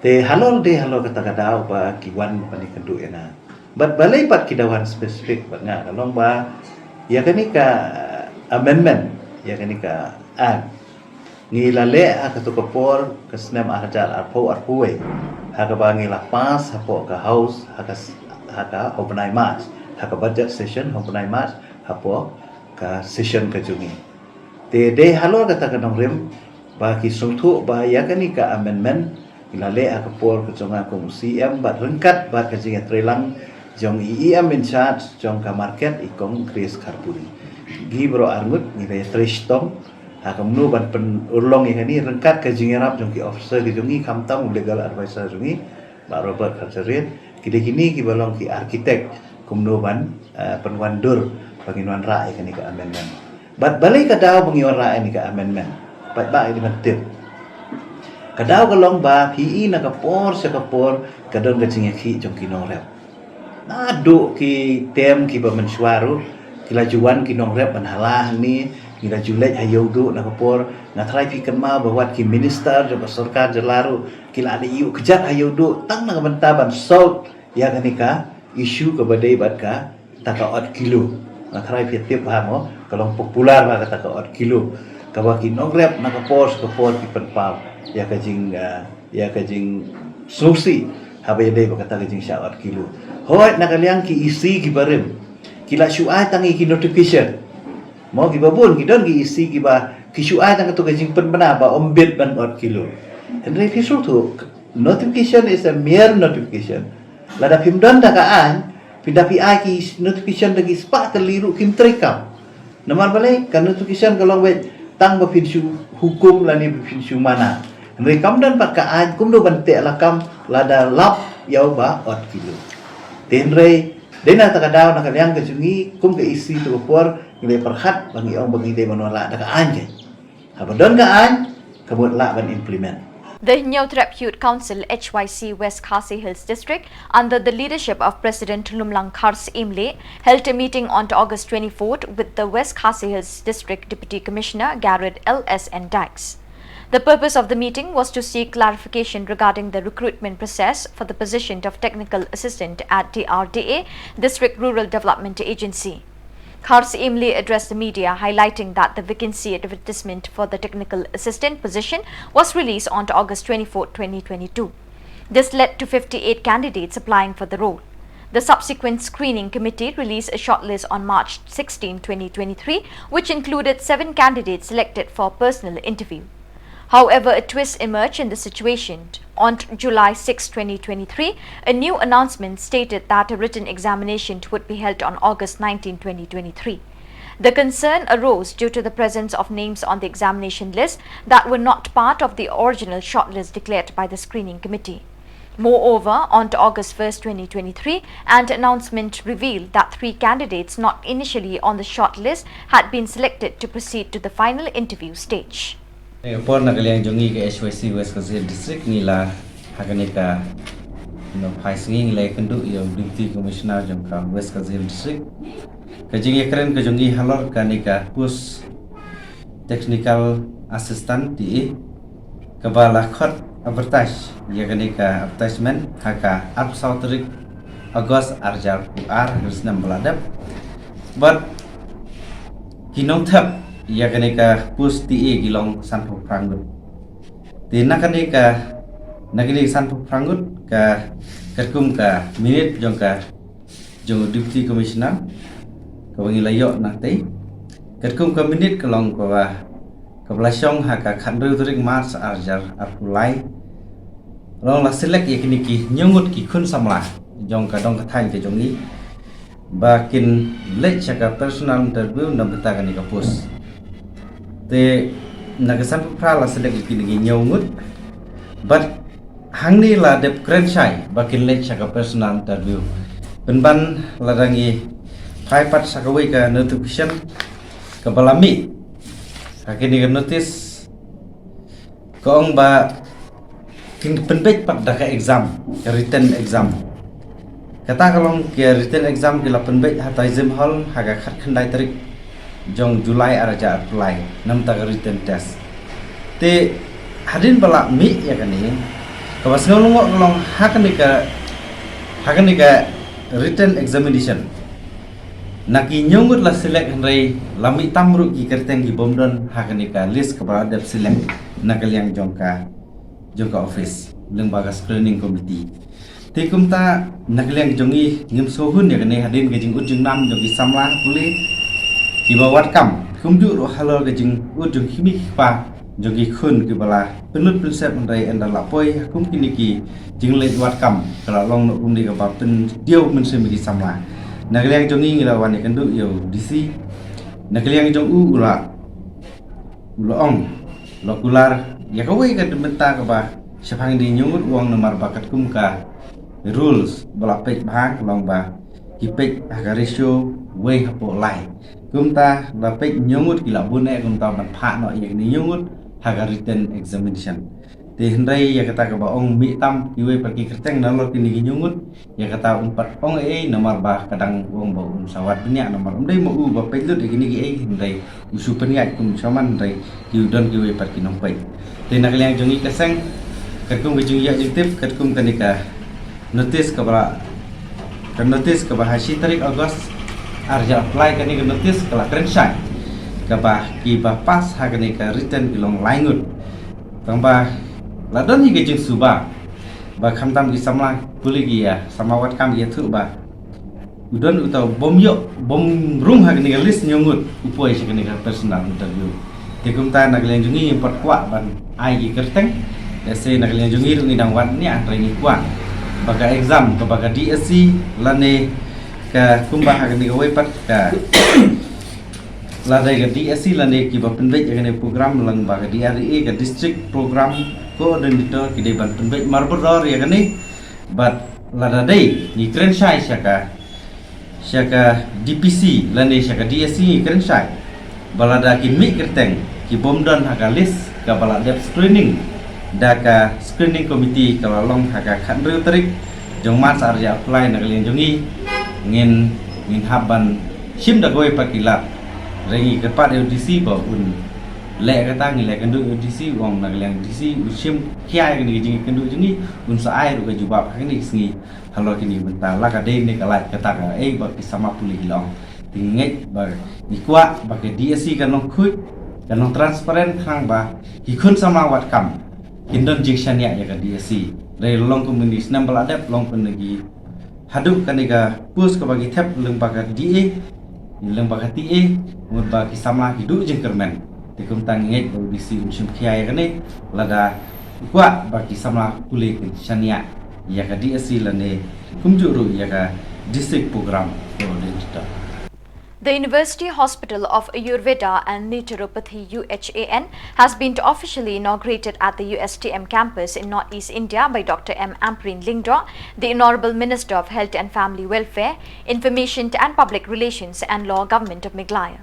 Te halor, dei halor kata ka daw ba ki wan ban ïakynduh ïa nga. Bad balei pat ki da wan specific bad nga, ka long ba ïa kane ka amendment, ïa kane ka act, ngi la leh ha katu ka por ka snem ar hajar arphew arphew wei, ha kaba ngi la pass hapoh ka House ha ka s-, ha ka ha u bnai March, ha ka budget session ha u bnai March, hapoh ka session ka jong ngi. Te dei halor kata ka nongrim ba ki sngewthuh ba ïa kane ka amendment ngi la leh ha ka por ka jong nga kum u C M bad ryngkat bad ka jingïatreilang jong i E M in charge jong ka market, i Kong Grace Kharpuri. Ngi baroh arngut ngi la ïatrei shitom ha kumno ban pynurlong ïa kane ryngkat ka jingïarap jong ki officer ki jong ngi, khamtam u legal advisor jong ngi, Bah Robert Kharjahrit. Ki dei kine kiba long ki architect kumno ban, eh, pynwandur ba ngin wanrah ïa kane ka amendment. Bad balei ka daw ba ngi wanrah ïa kane ka amendment? Paidbah, ïa kane ban tip. Ka daw ka long ba phi i na ka por sha ka por ka don ka jingïakhih jong ki nongrep. Naduh ki term kiba mynshuwa ruh ki la ju wan ki nongrep ban hala hangne, ngi la ju leit ha Ïewduh na ka por. Nga tharai phi kynmaw ba wat ki minister jong ka sorkar jylla ruh ki la dei ïuh kjat ha Ïewduh tang na ka bynta ban solve ïa kane ka issue kaba dei bad kata ka ot kilo. Nga tharai phi tip ha mo, ka long popular ba kata ka ot kilo, kaba ki nongrep na ka por sha ka por ki pynpaw ïa ka jing, ah, ïa ka jingsngewsih haba ïadei bad kata ka jingshah ot kilo. Hooid, na ka liang ki E C kiba rim ki la shu ai tang ïa ki notification. Mo, kiba bun ki don ki E C kiba ki shu ai tang katu ka jingpynbna ba ym bit ban ot kilo. Hynrei phi sngewthuh, notification is a mere notification. Lada phim don da ka aiñ, phi da phi ai ki notification da ki spah tylli ruh kim treikam. Namar balei? Ka notification ka long beit tang ba phin shu hukum lane ba phin shu mana. Hynrei kam don pat ka aiñ kumno ban teh lakam lada lap ïa uba ot kilo. Te hynrei dei na kata ka daw, na ka liang ka jong ngi kum ka E C tu ka por, ngi dei pyrkhat ba ngi ong ba ngi dei ban wanrah da ka aiñ. Haba don ka aiñ, ka mut lah ban implement. The Hynñiewtrep Youth Council, H Y C, West Khasi Hills District, under the leadership of President Lumlang Kharsyimli, held a meeting on August twenty-fourth with the West Khasi Hills District Deputy Commissioner Garod L S N Dykes. The purpose of the meeting was to seek clarification regarding the recruitment process for the position of Technical Assistant at D R D A, District Rural Development Agency. Kharsyimli addressed the media, highlighting that the vacancy advertisement for the Technical Assistant position was released on August twenty-fourth, twenty twenty-two. This led to fifty-eight candidates applying for the role. The subsequent screening committee released a shortlist on March sixteen, twenty twenty-three, which included seven candidates selected for personal interview. However, a twist emerged in the situation. On July sixth, twenty twenty-three, a new announcement stated that a written examination would be held on August nineteenth, twenty twenty-three. The concern arose due to the presence of names on the examination list that were not part of the original shortlist declared by the screening committee. Moreover, on August first, twenty twenty-three, an announcement revealed that three candidates not initially on the shortlist had been selected to proceed to the final interview stage. Ka por na ka liang jong ngi ka H Y C West Khasi Hills District ngi la ha kane ka, you know, phai sngi ngi la ïakynduh ïa u Deputy Commissioner jong ka West Khasi Hills District. Ka jingïakren ka jong ngi halor kane ka post Technical Assistant T A kaba la khot advertise ïa kane ka advertisement ha ka arphew saw tarik August arhajar arphew ar, ha ka snem ba la dep. Bad ki nongthep ïa kane ka post T A ki long sanphew phra ngut. Te na kane ka, na kane ka sanphew phra ngut ka, katkum ka minit jong ka, jong u Deputy Commissioner kaba ngi la ïoh na tei, katkum ka minit ka long kaba, kaba la shong ha ka khathynriew tarik March arhajar arphew lai. Long la select ïa kine ki hynñiew ngut ki khun samla jong ka dong ka thaiñ ka jong ngi ba kin leit sha ka personal interview na bynta kane ka post. Te na ka sanphew phra la select ïa kine ki hynñiew ngut. Bad hangne la dep kren shai ba kin leit sha ka personal interview. Pynban lada ngi phai pat sha kawei ka notification kaba la mih ha kane ka notice, ka ong ba kin pynbeit pat da ka exam, ka written exam. Kata ka long ka written exam ki la pynbeit ha Taizim Hall ha ka khatkhyndai tarik jong July arhajar arphew lai, na bynta ka written test. Te hadien ba la mih ïa kane, kaba sngew lyngngoh ka long ha kane ka, ha kane ka written examination, na ki hynñiew ngut la select hynrei la mih tam ruh ki kyrteng ki bym don ha kane ka list kaba la dep select na ka liang jong ka, jong ka office lyngba ka screening committee. Te kumta na ka liang jong ngi ngim sngewhun ïa kane hadien ka jingud jingnam jong ki samla pule kiba wad kam, kumjuh ruh halor ka jingud jong ki kmie ki kpa jong ki khun kiba la pynlut pynsep hynrei ynda la poi ha kum kine ki jingleit wad kam ka la long noh kumne kaba pyndiaw mynsiem ïa ki samla. Na ka liang jong ngi ngi la wan ïakynduh ïa u D C, na ka liang jong u u la, u la ong, la kular ïa kawei ka bynta kaba shaphang kine ki hynñiew ngut, u ong namar ba katkum ka rules ba la peit bha ka long ba ki peit ha ka ratio wei hapoh lai. Kumta la peit hynñiew ngut ki la bun eh, kumta ban phah noh ïa kine hynñiew ngut ha ka written examination. Te hynrei ïa kata kaba ong mih tam kiwei pat ki kyrteng nalor kine ki hynñiew ngut, ïa kata um pat ong ei namar ba ka dang ong ba un sa wad bniah namar um dei ma u ba peit lut ïa kine kiei, hynrei u shu pynïaid kum u shaman hynrei ki don kiwei pat ki nongpeit. Te na ka liang jong ngi ka seng, katkum ka jingïoh jingtip, katkum kane ka notice kaba la, ka notice kaba ha shi tarik August arhajar arphew lai, kane ka notice ka la kren shai kaba kiba pass ha kane ka written ki long lai ngut. Tangba la don hi ka jingsuba ba khamtam ki samla pule ki ïa, samla wad kam ki ïathuh ba u don uta u bym ïoh, bym rung ha kane ka list hynñiew ngut u poi sha kane ka personal interview. Te kumta na ka liang jong ngi ngim pat kwah ban ai ki kyrteng. Te se na ka liang jong ngi ruh ngi dang wad bniah, hynrei ngi kwah ba ka exam kaba ka D S C lane ka kumba ha kane kawei pat ka, lada ka D S C lane kiba pynbeit ïa kane program lyngba ka D R D A, ka District Program Coordinator, ki dei ban pynbeit marbudor ïa kane. Bad lada dei ngi kren shai sha ka, sha ka D P C lane sha ka D S C ngi kren shai ba lada ki mih kyrteng ki bym don ha ka list kaba la dep screening da ka screening committee kaba la long ha ka khathynriew tarik jong March arhajar arphew lai, na ka liang jong ngi ngin, ngin hap ban shim da kawei pat ki lad. Hynrei ngi kyrpad ïa u D C ba un leh kata, ngi la ïakynduh ïa u D C, u ong na ka liang D C u shim khia ïa kane ka jingïakynduh jong ngi, un sa ai ruh ka jubab ha kane ka sngi halor kine ki bynta. La ka dei ne ka lait kata kaei ba ki samla pule ki la ong. Te ngi ngeit ba, ngi kwah ba ka D S C kan long khuid, kan long transparent, khnang ba ki khun samla wad kam kin don jingshaniah ïa ka D S C. Hynrei long kum kine ki snem ba la dep, long kum kine ki Haduh kane ka post kaba ki thep lyngba ka D A, lyngba ka T A, mut ba ki samla ki duh jingkyrmen. Te kumta ngi ngeit ba U D C un shim khia ïa kane, lada u kwah ba ki samla pule kin shaniah ïa ka D S C lane kumjuh ruh ïa ka district program. Ko din kita. The University Hospital of Ayurveda and Naturopathy, U H A N, has been officially inaugurated at the U S T M campus in Northeast India by Doctor M Ampareen Lyngdoh, the Honorable Minister of Health and Family Welfare, Information and Public Relations and Law, Government of Meghalaya.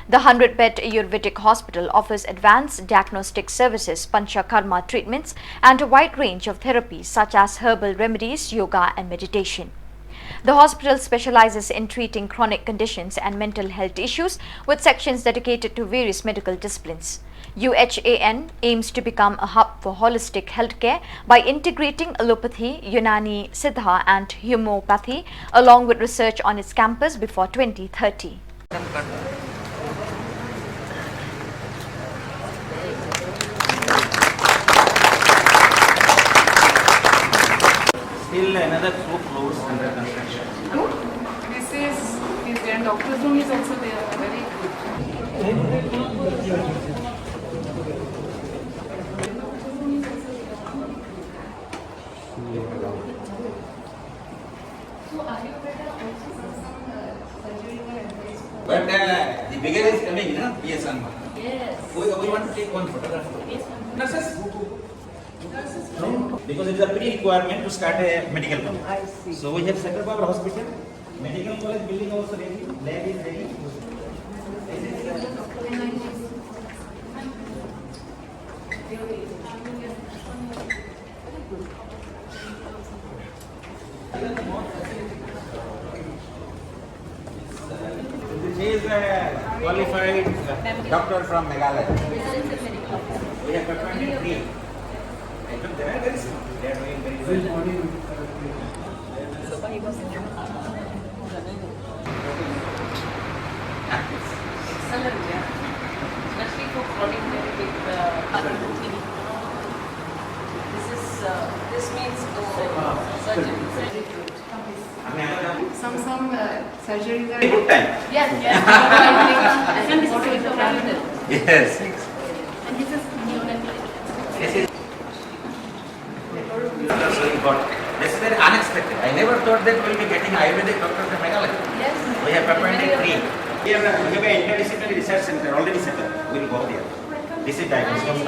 The hundred-bed Ayurvedic hospital offers advanced diagnostic services, Panchakarma treatments, and a wide range of therapies such as herbal remedies, yoga, and meditation. The hospital specializes in treating chronic conditions and mental health issues, with sections dedicated to various medical disciplines. U H A N aims to become a hub for holistic healthcare by integrating allopathy, Unani Siddha, and homeopathy, along with research on its campus before twenty thirty. Still another two floors under construction. This is, is there, and doctor's room is also there. Very good. But uh, the bigger is coming, na? P S Sangma. Yes. We, we want to take one photograph. Yes, ma'am. Nurses? Because it is a pre-requirement to start a medical college. I see. So we have set up our hospital. Medical college building also ready. Lab is ready. She is a qualified doctor from Meghalaya. We have appointed three. I think they are very smart. They are doing very well. Excellent, yeah. Especially for chronic pain with, uh, this is, uh, this means no surgery. Some, some, uh, surgeries are good time. Yes, yes. Yes. And this is This is, so you got, this is very unexpected. I never thought that we'll be getting Ayurvedic doctors in Meghalaya. Yes. We have appointed three. We have a, we have an interdisciplinary research center already set up. We'll go there. This is diagnosis.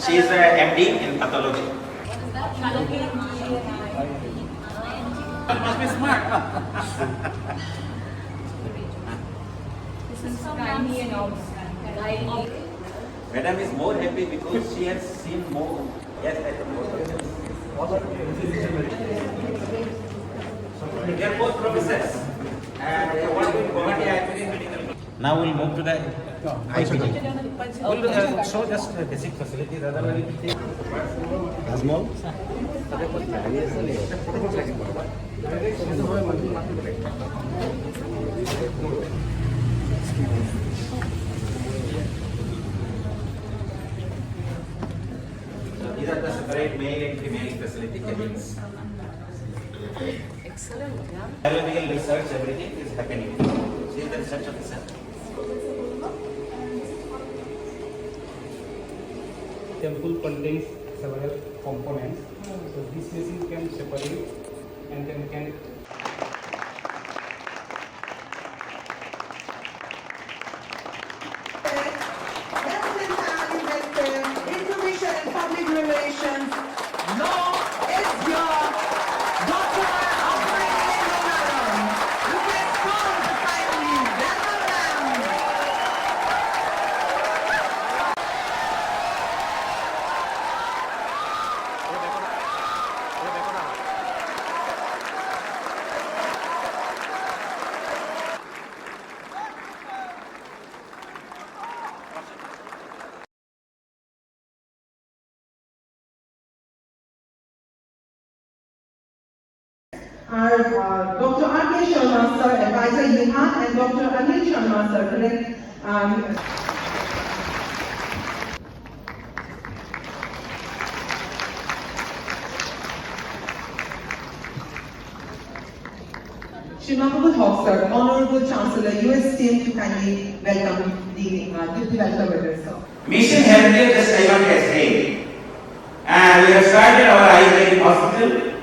She is a M D in pathology. Must be smart. This is gynae and all. Madam is more happy because she has seen more. Yes, I think. They are both professors. And they work in Guwahati Ayurvedic Medical. Now we'll move to the I P D. We'll uh, show just the basic facilities. Otherwise, small. So these are the separate male and female facility cabins. Excellent, yeah. Biological research, everything is happening. See the research officer. Sample contains several components. So this machine can separate and then can Information and Public Relations, Law is your daughter of my name alone. You can call the family. Welcome, ma'am. Our uh, Doctor R K Sharma sir, advisor Yihan, and Doctor Anil Sharma sir, current um, Shri Mahbubul Hoque, sir, Honorable Chancellor, U S T M, to kindly welcome the, uh, give the welcome address, sir. Mission Healthcare just I want to explain. And we have started our Ayurvedic hospital.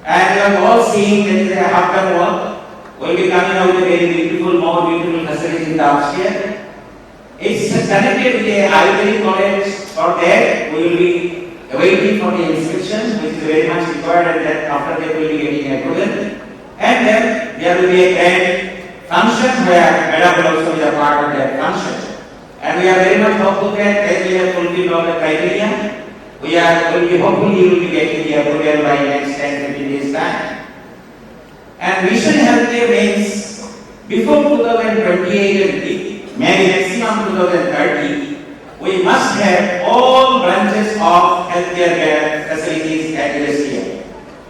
And you have all seen that is a half done work. We'll be coming out with a very beautiful, more beautiful facility in the upstairs. It's connected with the Ayurvedic college. For that, we will be waiting for the inscription, which is very much required, and that after that we'll be getting approval. And then there will be a grand function where Madam will also be a part of that function. And we are very much hopeful that as we have fulfilled all the criteria, we are, will be hopefully will be getting the approval by next ten, fifteen days time. And Mission Healthcare means before two thousand twenty-eight, maybe maximum two thousand thirty, we must have all branches of healthcare facilities at U S T M.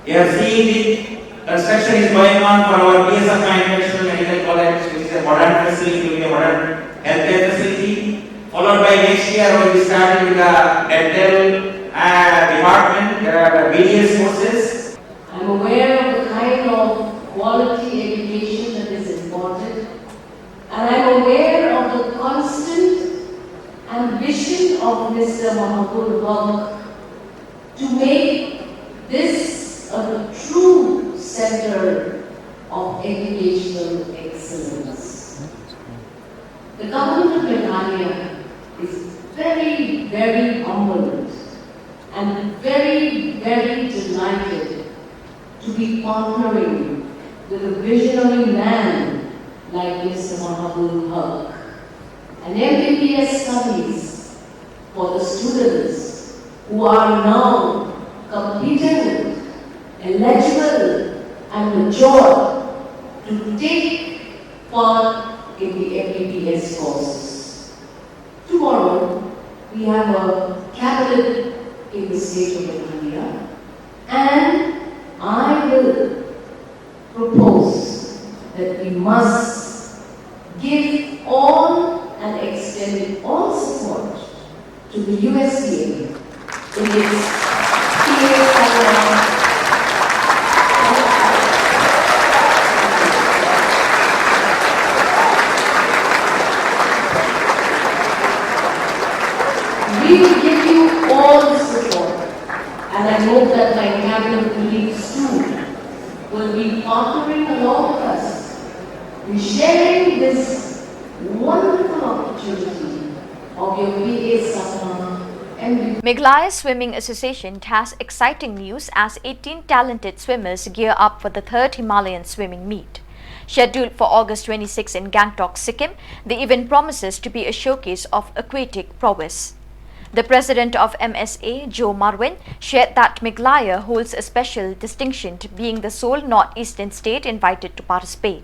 You have seen it, construction is going on for our B S F International Medical College, which is a modern facility, will be a modern healthcare facility. Followed by next year, we'll be starting with the dental uh, department. There are the various courses. I'm aware of the kind of quality education that is imparted, and I'm aware of the constant ambition of Mister Mahbubul Hoque to make this a true center of educational excellence. The government of Meghalaya is very, very humbled and very, very delighted to be partnering with a visionary man like Mister Mahbubul Hoque. An M B B S studies for the students who are now competent, eligible, and mature to take part in the M B B S courses. Tomorrow, we have a cabinet in the state of Meghalaya, and I will propose that we must give all and extend all support to the U S T M in its P A Sangma. We will give you all the support, and I hope that my cabinet colleagues too will be partnering along with us in sharing this wonderful opportunity of your P A Sangma and Meghalaya Swimming Association has exciting news as eighteen talented swimmers gear up for the third Himalayan swimming meet. Scheduled for August twenty-six in Gangtok, Sikkim, the event promises to be a showcase of aquatic prowess. The president of M S A, Joe Marwin, shared that Meghalaya holds a special distinction, being the sole northeastern state invited to participate.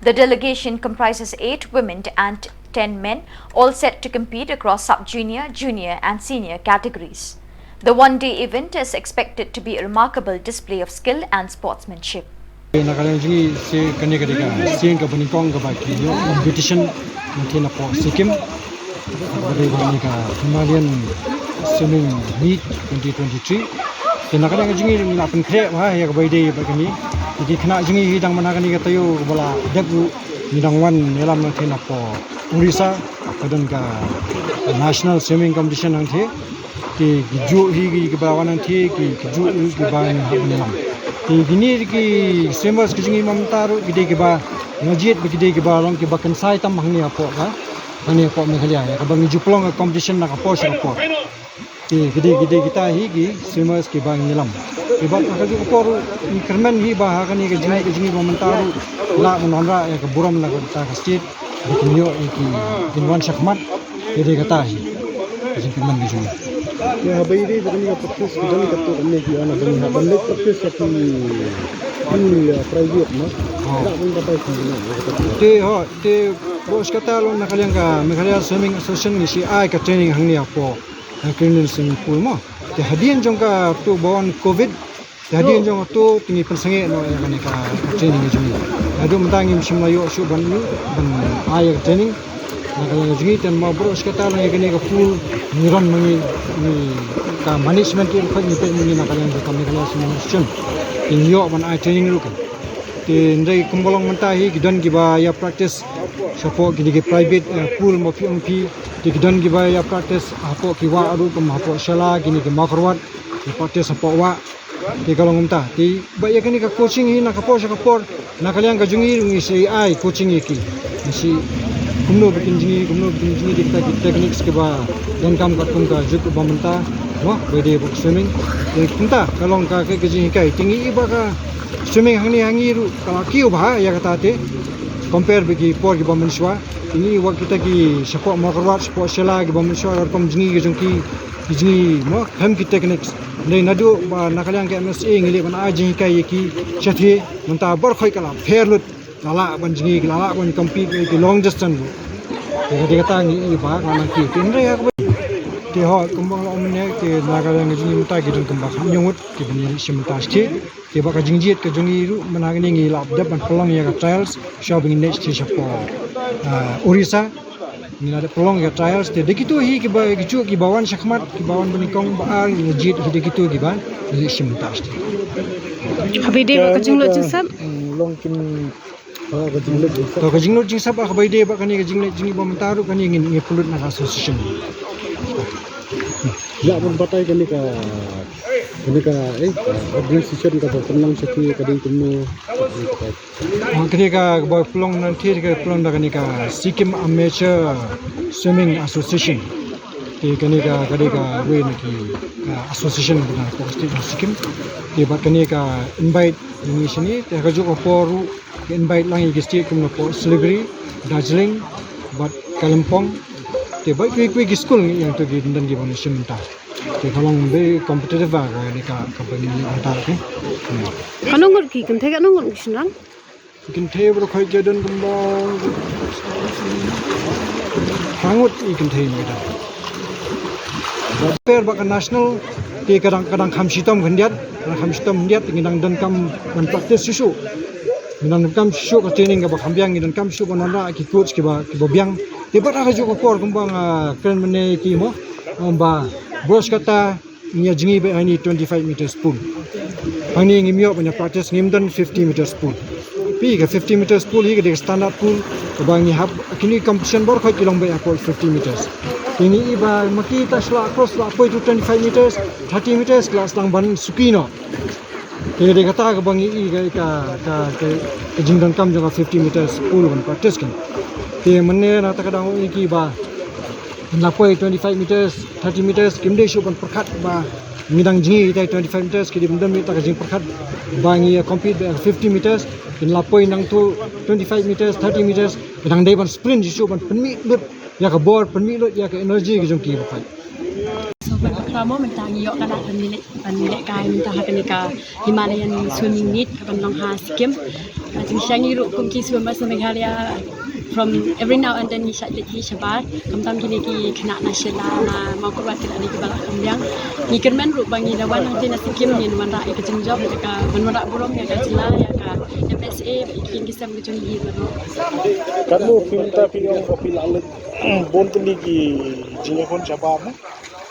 The delegation comprises eight women and ten men, all set to compete across sub-junior, junior and senior categories. The one-day event is expected to be a remarkable display of skill and sportsmanship. Na ka liang jong ngi, sien kane ka dei ka sien kaba nyngkong kaba ki ïoh competition na ka liang hapoh Sikkim. Kaba dei ba kane ka Himalayan Swimming Meet twenty twenty-three. Te na ka liang jong ngi ngi la pynkhreh bha ïa kaba ïadei bad kane. Te ki khynnah jong ngi hi dang man ha kane ka taïew kaba la dep ruh ngi dang wan ïalam na ka liang hapoh Orissa, ka don ka National Swimming Competition hangtei. Te ki juh hi ki, kiba wan hangtei, ki, ki juh hi kiba ngi hap ngi lam. Te kine ki swimmers ki jong ngi mynta ruh ki dei kiba nga jied ba ki dei kiba long kiba kynsai tam hangne hapoh ka, hangne hapoh Meghalaya, ïa kaba ngi ju pynlong ka competition na ka por sha ka por. Te ki dei, ki dei kita hi ki swimmers kiba ngi lam. Te bad ha kajuh ka por ruh ngi kyrmen hi ba ha kane ka jingïaid ka jong ngi ba mynta ruh la ban wanrah ïa ka burom na kata ka state. Ba kin ïoh ïa ki, kin wan shakhmat. Te dei kata hi ka jingkyrmen ka jong ngi. Ïa, haba ïadei bad kane ka practice, ka don katto katne ki ong ba ngi hap ban leit practice ha ki, ki, eh, private, no? Oh. Hap ban batai ki, no? Te, ho, te, bad kata ruh na ka liang ka Meghalaya Swimming Association ngi shu ai ka training hangne hapoh, eh, Cleanliness Swimming Pool, mo. Te hadien jong kato ba wan covid, te hadien jong kato te ngi pynsangeh noh ïa kane ka, ka training ka jong ngi. Haduh mynta ngim shym la ïoh shuh ban, ban ai ïa ka training na ka liang ka jong ngi. Te namar baroh shi katta lang ïa kane ka pool ngi run ma ngi, ngi ka management ki ruh ngi peit ma ngi na ka liang ka Meghalaya Swimming Association. Te ngi ïoh ban ai training ruh ka. Te hynrei kumba long mynta hi ki don kiba ïa practice shapoh kine ki private, eh, pool mo phi ong phi. Te ki don kiba ïa practice hapoh ki wah ruh kum hapoh Shella kine ki Mawkyrwat. Ki practice hapoh wah. Te ka long kumta. Te ba ïa kane ka coaching hi na ka por sha ka por. Na ka liang ka jong ngi ruh ngi sa ai coaching ïa ki. Ngi sa kumno ba kin jngi, kumno ba kin jngi da kita ki techniques kiba donkam katkum ka juk ba mynta. Mo, ba dei ba swimming. Te kumta ka long ka, ka, ka jinghikai. Te ngi i ba ka swimming hangne ha ngi ruh ka la kiew bha ïa kata te. Compare bad ki por kiba mynshuwa. Te ngi wat kita ki shapoh Mawkyrwat, shapoh Shella kiba mynshuwa ka rukom jngi ka jong ki, ki jngi mo, hem ki techniques. Hynrei naduh ba na ka liang ka M S A ngi leh ban ai jinghikai ïa ki shathie, mynta baroh khoit ka la pher lut. La lah ban jngi, la lah ban compete ïa ki long distance. Te ka dei kata ngi i ba ka la nang kiew. Te hynrei ha kaba te ho kumba la ong mynne te na ka liang ka jong ngi mynta ki don kumba khatñiew ngut kiba ngi leit shim mynta shathie. Te ba ka jingjied ka jong ngi ruh mynta hangne ngi la dep ban pynlong ïa ka trials shuwa ba ngin leit shathie shapoh, ah, Orissa. Ngi la dep pynlong ïa ka trials te da kito hi kiba, kijuh kiba wan shakhmat, kiba wan banyngkong ba ar ngi la jied hi da kito kiba ngi leit shim mynta shathie. Haba ïadei bad ka jinglut jingsap? Hmm, long kin, ah, ka jinglut jingsap. To ka jinglut jingsap, ah, haba ïadei bad kane ka jingleh jngi ba mynta ruh kane ngin, ngin pynlut na ka association. Ïa ban batai kane ka, kane ka, eh, organization kaba pynlong shathie ka dei kumno? Ah, kane kaba pynlong nangtei ka pynlong da kane ka Sikkim Amateur Swimming Association. Te kane ka, ka dei kawei na ki, ah, association ba na ka state of Sikkim. Te bad kane ka invite ïa ngi shane, te ha kajuh ka por ruh ka invite lang ïa ki state kumno, hapoh Siliguri, Darjeeling bad Kalimpong. Te bad kiwei kiwei ki skul ngi ïa to ki dang ki ban shim mynta. Te ka long very competitive ba kane ka, ka ban ïa mynta, okay. Hmm. Katno ngut ki kynthei, katno ngut ki shynrang? Ki kynthei baroh khoit ki don kumba phra ngut ki kynthei ngi don. Compare bad ka national te ka dang, ka dang kham shitom khyndiat, ka dang kham shitom khyndiat, ngi dang donkam ban practice shuh shuh. Ngi dang donkam shuh shuh ka training kaba kham biang, ngi donkam shuh shuh ban wanrah ki coach kiba, kiba biang. Te bad ha kajuh ka por kumba nga kren mynne ki mo, ba baroh shi katta ngi ïa jngi beit ha ine i twenty-five meters pool. Hangne ngim ïoh ban ïa practice, ngim don fifty meters pool. Phi, ka fifty meters pool hi ka dei ka standard pool kaba ngi hap, kine ki competition baroh khoit ki long beit hapoh fifty meters. Te ngi i ba ma ki ta shu lah cross, shu lah poi to twenty-five meters, thirty meters, ki la sdang ban suki noh. Te ka dei kata kaba ngi i ka, ka, ka, ka, ka jingdonkam jong ka fifty meters pool ban practice kan. Te mynne na kata ka dang ong ïa ki ba kin la poi twenty-five meters, thirty meters, kim dei shuh ban pyrkhat ba ngi dang jngi ïa i twenty-five meters, ki dei ban don ïa kata ka jingpyrkhat ba ngi ïa compete beit ha fifty meters, kin la poi nangto twenty-five meters, thirty meters, ki dang dei ban sprint shuh shuh ban pynmih lut ïa ka bor, pynmih lut ïa ka energy ka jong ki baroh khoit. So, ban bakla mo mynta ngi ïoh ka lad ban leh, ban lehkai mynta ha kane ka Himalayan Swimming Meet kaban long ha Sikkim. Ka jingshisha ngi ruh kum ki swimmers na Meghalaya, from every now and then ngi shait leit hi shabar. Khamtam kine ki khynnah na Shella, na Mawkyrwat, ki la dei kiba la kham biang. Ngi kyrmen ruh ba ngi da wan hangtei na Sikkim ngin wanrah ïa ka jingjop, ïa ka ban wanrah burom ïa ka jylla, ïa ka M S A, ïa ki ïing ki sem ka jong ngi baroh. Katno phi mynta phi ong ba phi la leit bun tylli ki jingïakhun shabar, na?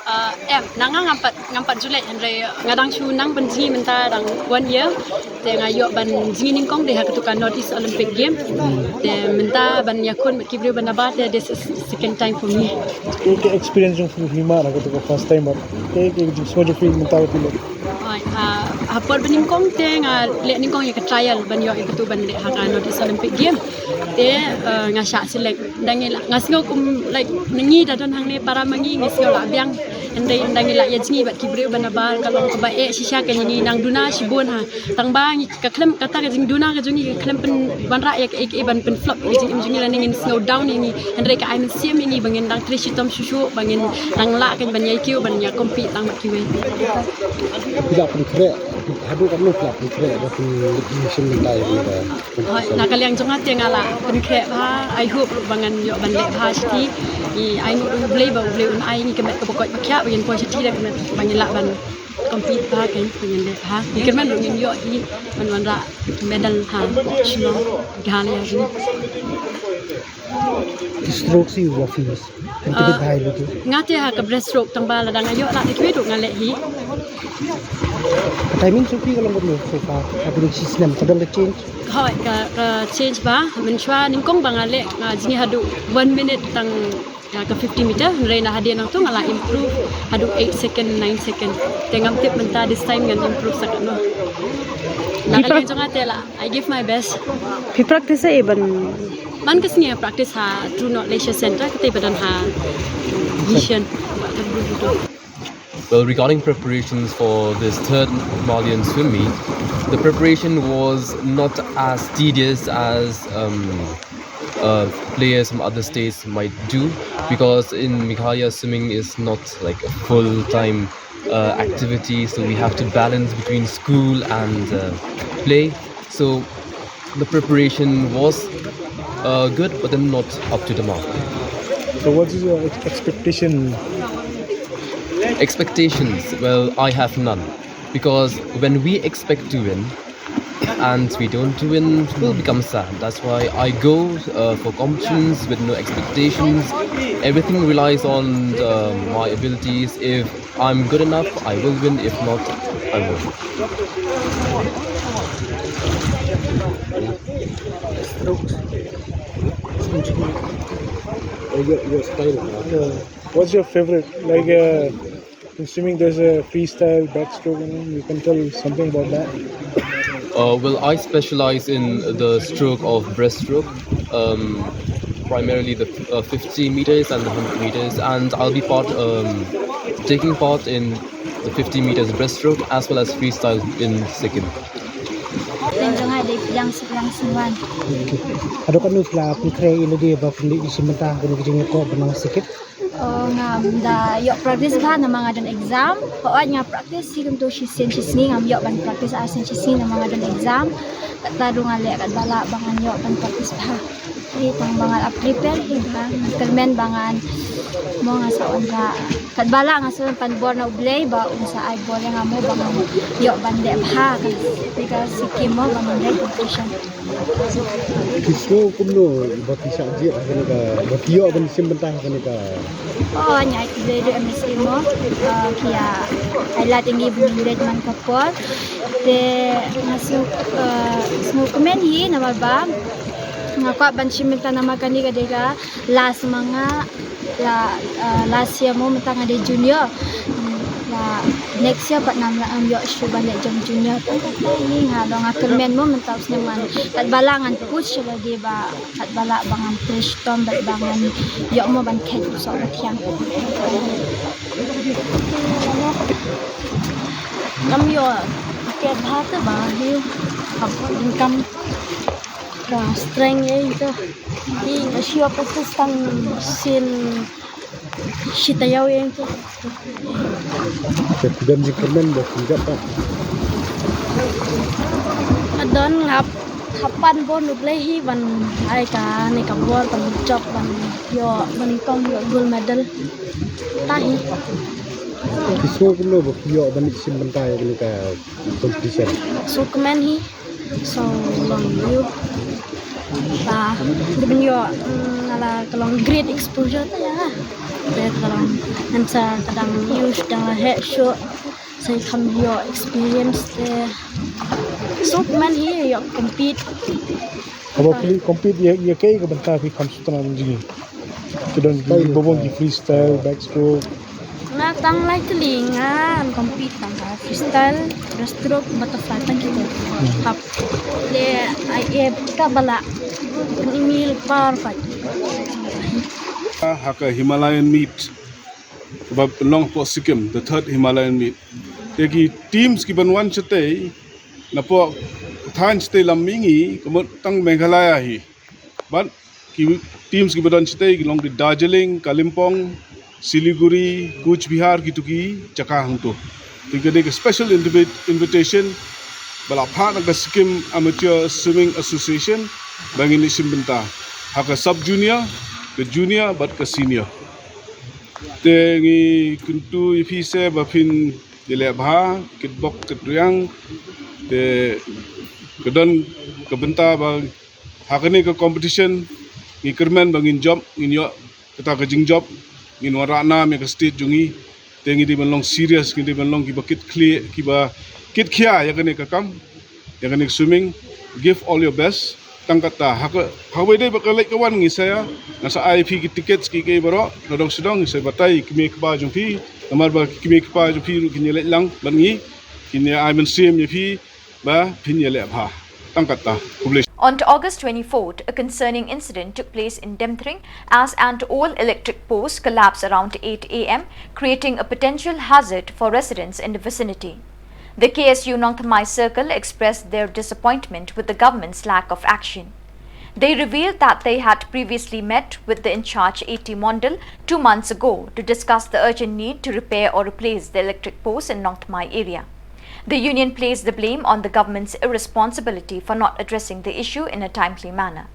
Ah, em, na nga ngam pat, ngam pat ju leit, hynrei nga dang shu nang ban jngi mynta dang one year. Te nga ïoh ban jngi nyngkong dei ha katu ka North East Olympic Game. Te mynta ban ïakhun bad ki briew ba nabar te this is second time for me. Ka, ka experience jong phi, phi mad, ha katu ka first time bad ka, ka jingsngew jong phi mynta ba phi leit? Oi, ah, ha por ba nyngkong te nga leh nyngkong ïa ka trial ban ïoh ïa katu ban leit ha ka North East Olympic Game. Te, eh, nga shah select. Ynda ngi lah, nga sngew kum, like, ngi da don hangne para ma ngi, ngi sngew lah biang. Ynda, ynda ngi lah ïa jngi bad ki briew ba nabar, ka long kaba eh shisha ka jong ngi, nang duna shibun ha. Tang ba ngi, ka khlem, kata ka jingduna ka jong ngi ka khlem pynwanrah ïa kaei kaei ban pynflop ïa ka jingim jong ngi lane ngin sngew down ïa ngi. Hynrei ka ai mynsiem ïa ngi ba ngin dang trei shitom shuh shuh, ba ngin dang lah kan ban ïai kiew ban ïa compete tang bad kiwei. Phi la pynkhreh haduh katno, phi la pynkhreh ba phin, phin shim bynta ïa kane ka? Hooid, na ka liang jong nga te nga la pynkhreh bha, I hope ruh ba ngan ïoh ban leh bha shathie. Ngi ai nguh U Blei ba U Blei un ai ngi ka met kaba koit ba khiah ba ngin poi shathie da ka met ba ngi lah ban Compete bha kein, pynïadei bha. Ngi kyrmen ruh ngin ïoh hi ban wanrah medal ha Shillong, Meghalaya jong ngi. Stroke shi wa fees. Kan tip bha ïa lutu. Nga te ha ka breaststroke tang ba lada nga ïoh lad da kiwei ruh nga leh hi. Timing shuh phi ka long kumno so far? Ka dei shi snem ka dang ka change. Hoi ka, ka change ba mynshuwa nyngkong ba nga leh nga jngi haduh one minute tang ïa ka fifty meter, hynrei na hadien nangtu nga la improve haduh eight second, nine second. Te ngam tip mynta this time ngan improve sa katno. Na ka liang jong nga te la I give my best. Phi practice eh ban man ka sngi practice ha True North Leisure Centre, kata ba don ha Mission. Well, regarding preparations for this third Himalayan swim meet, the preparation was not as tedious as um, uh, players from other states might do, because in Meghalaya, swimming is not like a full-time uh, activity, so we have to balance between school and uh, play. So the preparation was uh, good, but then not up to the mark. So, what is your ex- expectation? Expectations? Well, I have none, because when we expect to win and we don't win, we'll become sad. That's why I go uh, for competitions with no expectations. Everything relies on uh, my abilities. If I'm good enough, I will win. If not, I won't. Your, your style. What's your favorite? Like, uh, assuming there's a freestyle, backstroke, you know, you can tell something about that. Uh, well, I specialize in the stroke of breaststroke, um, primarily the uh, fifty meters and the one hundred meters, and I'll be part um, taking part in the fifty meters breaststroke as well as freestyle in second. Pen jong nga dei Yang Yang Sinwan. Ado kanu kla pun kre ilo dia ba pun di isi mentah kanu kijing ko benang sikit. Oh, ngam da ïoh practice bha namar nga don exam. Pawat nga practice shi kumto shi sien shi sngi, ngam ïoh ban practice ar sien shi sngi namar nga don exam. Kata ruh nga leh katba lah ba ngan ïoh ban practice bha. Hi tang ba nga la prepare hi bha, nga kyrmen ba ngan mo nga sa wanrah. Katba lah nga sa pan bor na U Blei ba un sa ai bor ïa nga mo ba ngan ïoh ban leh bha ka, ka scheme mo ba ngan leh competition. Phi sngew kumno ba phi shah jied ha kane ka, ba phi ïoh ban shim bynta ha kane ka? Oh, nga ai khublei ruh M S A mo, ah, ki ïa ai lad ïa ngi ba ngin leit man ka por. Te nga sngew, ah, sngewkmen hi namar ba nga kwah ban shim bynta namar kane ka dei ka last ma nga. La, ah, last year mo mynta nga dei junior. La next year pat ngam lah, ngam ïoh shuh ban leh jong junior. Tang kata hi nga long, nga kyrmen mo mynta u snem ngan, katba lah ngan push lagi ba katba lah ba ngan trei shitom bad ba ngan ïoh mo ban kheit u soh ba thiang. Ngam ïoh ket bha te ba hi, hap income ka strength ei to. Hi nga shu practice tang sien shi taïew ïa to. Te phi don jingkyrmen ba phin jop pat? Nga don, nga hap pan bor na U Blei hi ban ai kane ka bor ban jop ban ïoh ban ïoh gold medal. Ta hi. Phi sngew kumno ba phi ïoh ban shim bynta ïa kane ka competition? Sngewkmen hi. Sngewbha long ïa u. Ba dei ban ïoh, mm, nga la, ka long great exposure ta ïa nga. Te ka long ngan sa, ka dang ïoh, dang la heh shuh. Sa ïa kham ïoh experience te. Sngewkmen hi ïoh compete. Haba phi compete ïa, ïa kaei ka bynta phi kham sngewtynnat jingim? Ki don ki, ba bun ki freestyle, backstroke. Nga tang lai tylli nga compete tang ka freestyle, breaststroke, butterfly tang kita. Hap. Le ai e ka bala. Ni mil par pat. Ha ka Himalayan meet. Ba long po Sikkim, the third Himalayan meet. Te ki teams ki ban wan shatei, na po thain shatei lam mihngi, ka mut tang Meghalaya hi. Bad ki teams kiba don shatei ki long ki Darjeeling, Kalimpong, Siliguri, Cooch Behar, kitu ki jaka hangto. Te ka dei ka special invi-, invitation ba la phah na ka Sikkim Amateur Swimming Association ba ngin ïa shim bynta ha ka sub junior, ka junior bad ka senior. Te ngi kyntu ïa phi se ba phin Ïaleh bha, kitbok kitrwiang, te ka don ka bynta ba ha kane ka competition ngi kyrmen ba ngin jop, ngin ïoh kata ka jingjop, ngin wanrah nam ïa ka state jong ngi. Te ngi dei ban long serious, ngi dei ban long kiba kit khlieh, kiba kit khia ïa kane ka kam, ïa kane ka swimming. Give all your best. Tang kata, ha ka, ha kaba ïadei bad ka leit ka wan ngi sa ïa, ngan sa ai phi ki tickets ki, ki baroh, na dong sha dong ngi sa batai ïa ki kmie ki kpa jong phi, namar ba ki kmie ki kpa jong phi ruh kin ïaleit lang bad ngi, kin ïa ai mynsiem ïa phi ba phin ïaleh bha. Tang kata, khublei. On to August twenty-fourth, a concerning incident took place in Demthring as an old electric post collapsed around eight a m, creating a potential hazard for residents in the vicinity. The K S U Nongthymmai Circle expressed their disappointment with the government's lack of action. They revealed that they had previously met with the in-charge A T Mondal two months ago to discuss the urgent need to repair or replace the electric post in Nongthymmai area. The union placed the blame on the government's irresponsibility for not addressing the issue in a timely manner.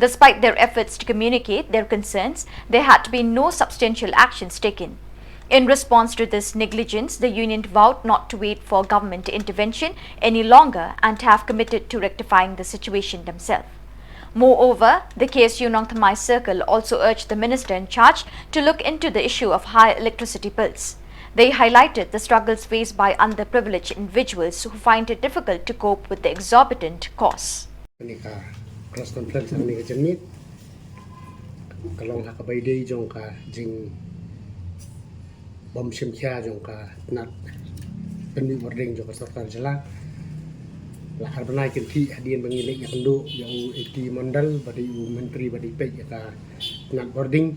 Despite their efforts to communicate their concerns, there had been no substantial actions taken. In response to this negligence, the union vowed not to wait for government intervention any longer and have committed to rectifying the situation themselves. Moreover, the K S U Nongthymmai Circle also urged the minister in charge to look into the issue of high electricity bills. They highlighted the struggles faced by underprivileged individuals who find it difficult to cope with the exorbitant costs. Kane ka press conference, kane ka janmiet ka long ha kaba ïadei jong ka jingbym shim khia jong ka tnat pynmih bording jong ka sorkar jylla. La ar bnai kynthih hadien ba ngi leit ïakynduh ïa u A T Mondal ba dei u myntri ba dei peit ïa ka tnat bording,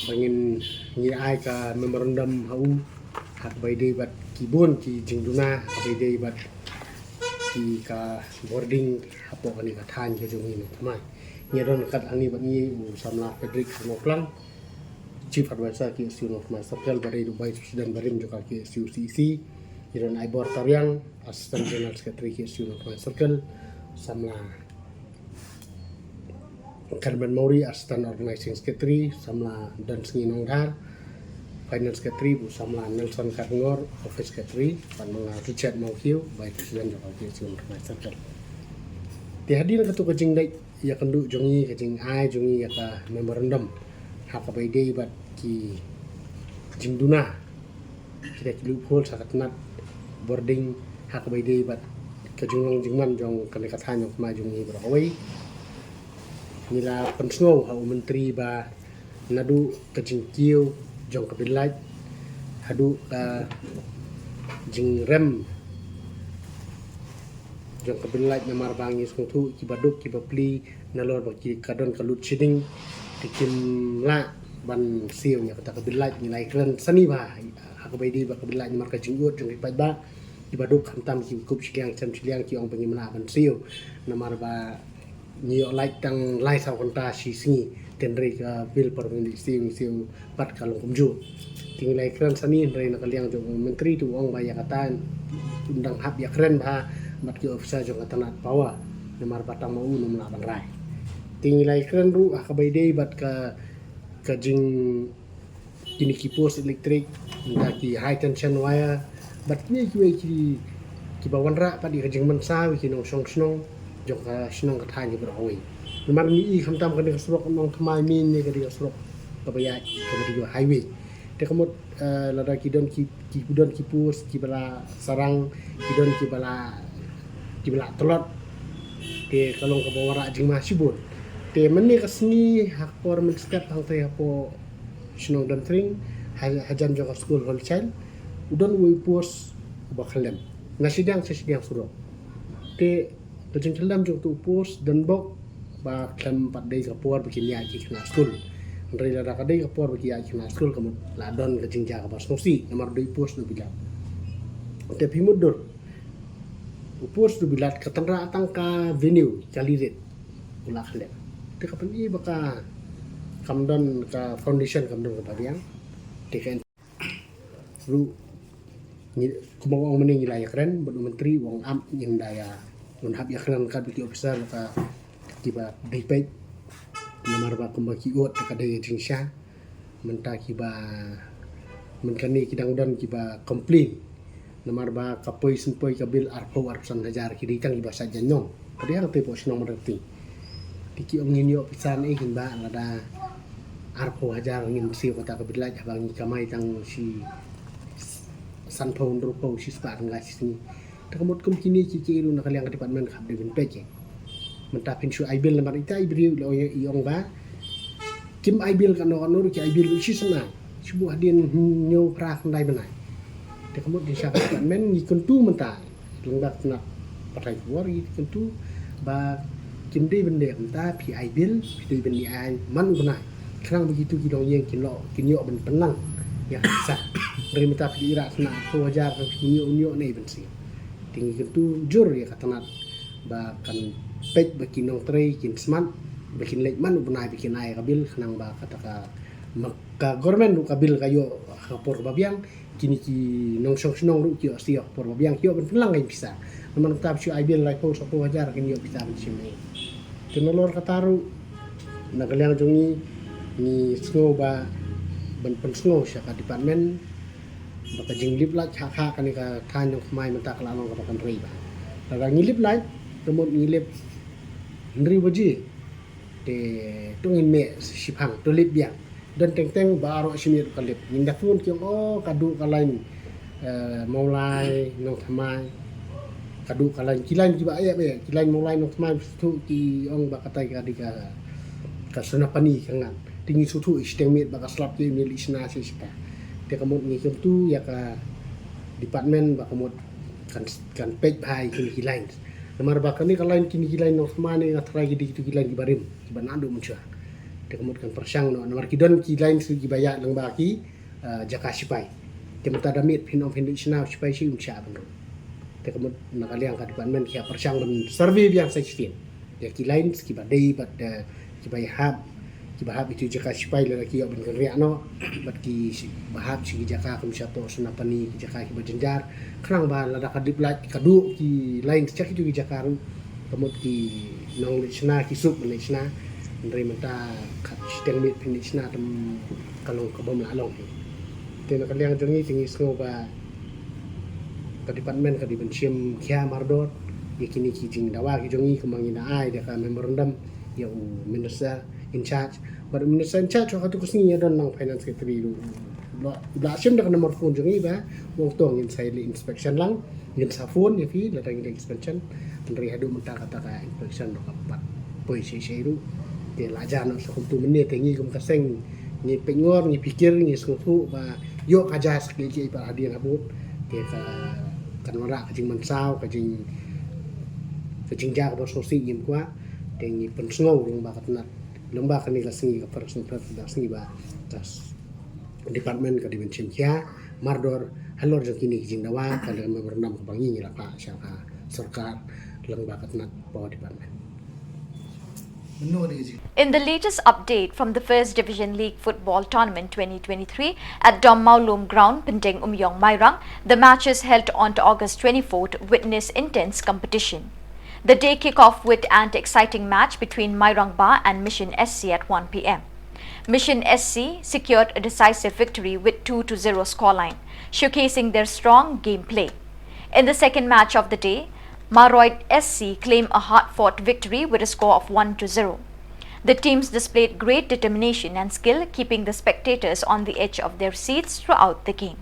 ba ngin, ngi ai ka memorandum ha u ha kaba ïadei bad ki bun ki jingduna ha kaba ïadei bad ki ka bording hapoh kane ka thaiñ ka jong ngi Nongthymmai. Ngi don kat hangne bad ngi u samla Frederick Sangoklang, Chief Advisor K S U Nongthymmai Circle, ba dei u Vice President barim jong ka K S U C E C. Ngi don Aibor Tariang, Assistant General Secretary K S U Nongthymmai Circle, samla Karen Mawrie, Assistant Organizing Secretary, samla Dansngi Nongdhar, Finance Secretary, bad samla Nelson Kharngor, Office Secretary, bad ma nga Richard Mawkiew, Vice President jong ka K S U Nongthymmai Circle. Te hadien katu ka jingleit ïakynduh jong ngi, ka jingai jong ngi ïa ka memorandum ha kaba ïadei bad ki jingduna, kita ki loophole ha ka tnat bording ha kaba ïadei bad ka jinglong jingman jong kane ka thaiñ Nongthymmai jong ngi baroh kawei. Ngi la pynsngew ha u myntri ba naduh ka jingkiew jong ka bill light haduh ka jingrem jong ka bill light, namar ba ngi sngewthuh kiba duk kiba plie nalor ba ki ka don ka load shedding, te kim lah ban siew ïa kata ka bill light. Ngi la ïakren sani bha ha kaba ïadei bad ka bill light namar ka jingud jong ki paidbah kiba duk khamtam ki kup shiliang sem shiliang ki ong ba ngim lah ban siew namar ba ngi ïoh light tang lai saw kynta shi sngi, te hynrei ka bill por ba ngin siew, ngi siew pat ka long kumjuh. Te ngi la ïakren sani, hynrei na ka liang jong u myntri te u ong ba ïa kata un dang hap ïakren bha bad ki officer jong ka tnat power, namar ba tang ma u um lah ban rai. Te ngi la ïakren ruh ha kaba ïadei bad ka, ka jing kine ki post electric, mynta ki high tension wire, bad kiwei kiwei ki, kiba wanrah pat ïa ka jingmynsaw ïa ki nongshong shnong jong ka shnong ka thaiñ baroh kawei. Namar ngi i khamtam kane ka surok Nongthymmai Main ne ka dei ka surok kaba ïaid kaba dei ka highway. Te ka mut, eh, lada ki don ki, ki don ki post kiba la sarang, ki don kiba la, kiba la tlot, te ka long kaba wanrah jingma shibun. Te mynne ka sngi ha ka por mynstep hangtei hapoh shnong Demthring, ha, hajan jong ka skul Holy Child, u don uwei u post uba khyllem na shiliang sha shiliang surok. Te ka jingkhyllem jong utu u post don bok ba khlem pat dei ka por ba kin ïaid ki khynnah skul. Hynrei lada ka dei ka por ba ki ïaid ki khynnah skul ka mut la don ka jingjia kaba sngewsih namar dei u post uba bilat. Te phi mutdur, u post uba bilat ka tynrah tang ka venue, ka lirit u la khyllem. Te ka pyni ba ka kam don ka foundation, kam don kaba biang. Te ka ruh ngi, kumba ong mynne ngi la ïakren bad u myntri, u ong ap ngin da ïa, ngin hap ïakren kat bad ki officer ka, kiba dei peit. Namar ba kumba ki ot ka dei jingshisha. Mynta kiba Mynta kane ki dang don kiba complain. Namar ba ka poi sngewpoi ka bil arphew arphew san hajar ki dei tang kiba sah jaiñ nong. Ka dei hangtei hapoh shnong Mawryngkneng. Te ki ong ngin ïoh pisa ne kin ba lada arphew hajar ngin siew kata ka bil lait haba ngi kamai tang shi sanphew hynriewphew shi spah tyngka shi sngi. Te ka mut kum kine ki ki ruh na ka liang ka department ka hap dei ban peit. Mynta phin shu ai bil namar ita i briew la ong ba kim ai bil kano kano ruh ki ai bil ruh shi snem. Shu buh hadien hynñiew phra khyndai bnai. Te ka mut dei sha ka department ngi kyntu mynta. Lyngba ka tnat pathai khubor ngi kyntu ba kim dei ban leh mynta phi ai bil phi dei ban ai man u bnai. Khnang ba kitu ki longïing kin ïoh kin ïoh ban pynlang ïa ka pisa. Hynrei mynta phi dei ira khnang arphew hajar phi ïoh ïoh ne ban siew. Te ngi kyntu jur ïa ka tnat ba kan peit ba ki nongtrei kin smat ba kin leit man u bnai ba kin ai ka bil khnang ba kata ka ma ka government ruh ka bil ka ïoh ha ka por ba biang. Kine ki nongshong shnong ruh ki ïoh siew ha ka por ba biang ki ïoh ban pynlang ka pisa. Namar mynta phi shu ai bil laiphew saphew hajar kin ïoh pisa ban shim ne. Te nalor kata ruh na ka liang jong ngi ngi sngew ba ban pynsngew sha ka department ba ka jinglip lait kha kha kane ka thaiñ Nongthymmai mynta ka la long kaba kan rei ba. Lada ngi lip lait ka mut ngi lip hynriew baje. Te to ngin meh shiphang to lip biang. Don teng teng baroh shi miet ka lip. Ngin da phone ki ong oh ka duh ka lain, eh, Mawlai Nongthymmai. Ka duh ka lain ki lain kiba ïap ïap ki lain Mawlai Nongthymmai shu ki ong ba katai ka dei ka ka Sunapani ka ngan. Te ngi shu i shiteng miet ba ka slap ki miet li shna shi shita. Te ka mut ngi kyntu ïa ka department ba ka mut kan kan peit bha ïa kine ki lain. Namar ba kane ka lain kine ki lain Nongthymmai ne nga tharai ki dei kitu ki lain kiba rim kiba naduh mynshuwa. Te ka mut kan pyrshang noh namar ki don ki lain shu kiba ïaid lyngba ki, eh, jaka shipai. Te mynta da miet phin ong phin leit shna shipai shi um shah ban rung. Te ka mut na ka liang ka department ki ïa pyrshang ban survey biang sa shisien. Ïa ki lines kiba dei bad, eh, kiba ïahap kiba hap ïa ki jaka shipai lada ki ïoh ban kynriah noh bad ki shi- ba hap sha ki jaka kum shapoh Sunapani ki jaka kiba jynjar. Khnang ba lada ka dip lait ka duh ki lines sha kitu ki jaka ruh ka mut ki nongleit shna ki suk ban leit shna. Hynrei mynta ka shiteng miet phin leit shna te ka long ka bym lah long hi. Te na ka liang jong ngi te ngi sngew ba ka department ka dei ban shim khia mardor ïa kine ki jingdawa ki jong ngi kumba ngi na ai da ka memorandum ïa u minister in charge. Bad u minister in charge ha katu ka sngi ïa don lang finance secretary ruh. Ba, ba shim da ka number phone jong ngi ba u ong to ngin sa ïa leit inspection lang, ngin sa phone ïa phi lada ngi leit inspection. Hynrei haduh mynta kata ka inspection ruh ka pat poi shisha ruh. Te la jan noh sa kumtu mynne te ngi kum ka seng ngi pynngor ngi pyrkhat ngi sngewthuh ba ïoh ka jia sa khlem ki pat hadien habud. Te ka kan wanrah ka jingmynsaw ka jing ka jingjia kaba sngewsih ngim kwah. Te ngi pynsngew lyngba ka tnat lyngba kane ka sngi ka first and third ka sngi ba ka department ka dei ban shim khia mardor halor jong kine ki jingdawa ka dei memorandum kaba ngi ngi la phah sha ka sorkar lyngba ka tnat power department. In the latest update from the First Division League Football Tournament twenty twenty-three at Dommawlum Ground, Pyndengumiong, Mairang, the matches held on to August twenty-fourth witnessed intense competition. The day kicked off with an exciting match between Mairang Ba and Mission S C at one p m. Mission S C secured a decisive victory with two to zero scoreline, showcasing their strong gameplay. In the second match of the day, Maroit S C claimed a hard-fought victory with a score of one to zero. The teams displayed great determination and skill, keeping the spectators on the edge of their seats throughout the game.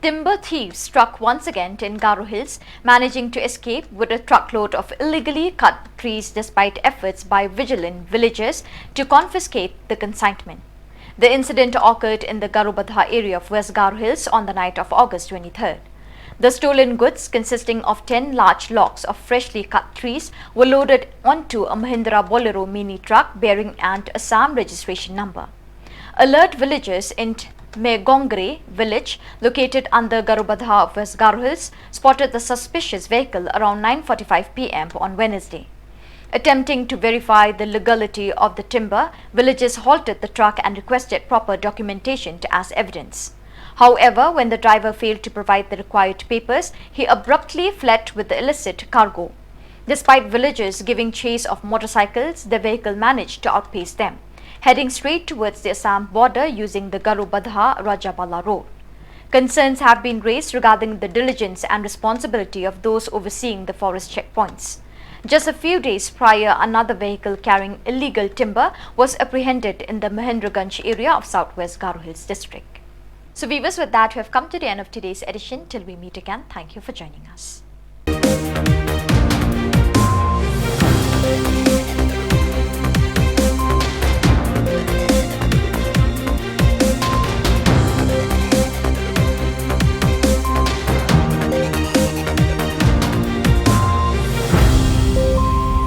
Timber thieves struck once again in Garo Hills, managing to escape with a truckload of illegally cut trees despite efforts by vigilant villagers to confiscate the consignment. The incident occurred in the Garobadha area of West Garo Hills on the night of August twenty-third. The stolen goods, consisting of ten large logs of freshly cut trees, were loaded onto a Mahindra Bolero mini truck bearing an Assam registration number. Alert villagers in Megongre village, located under Garobadha of West Garo Hills, spotted the suspicious vehicle around nine forty-five p m on Wednesday. Attempting to verify the legality of the timber, villagers halted the truck and requested proper documentation to, as evidence. However, when the driver failed to provide the required papers, he abruptly fled with the illicit cargo. Despite villagers giving chase of motorcycles, the vehicle managed to outpace them, heading straight towards the Assam border using the Garobadha Rajabala road. Concerns have been raised regarding the diligence and responsibility of those overseeing the forest checkpoints. Just a few days prior, another vehicle carrying illegal timber was apprehended in the Mahendraganj area of Southwest Garo Hills district. So viewers, with that, we have come to the end of today's edition. Till we meet again, thank you for joining us.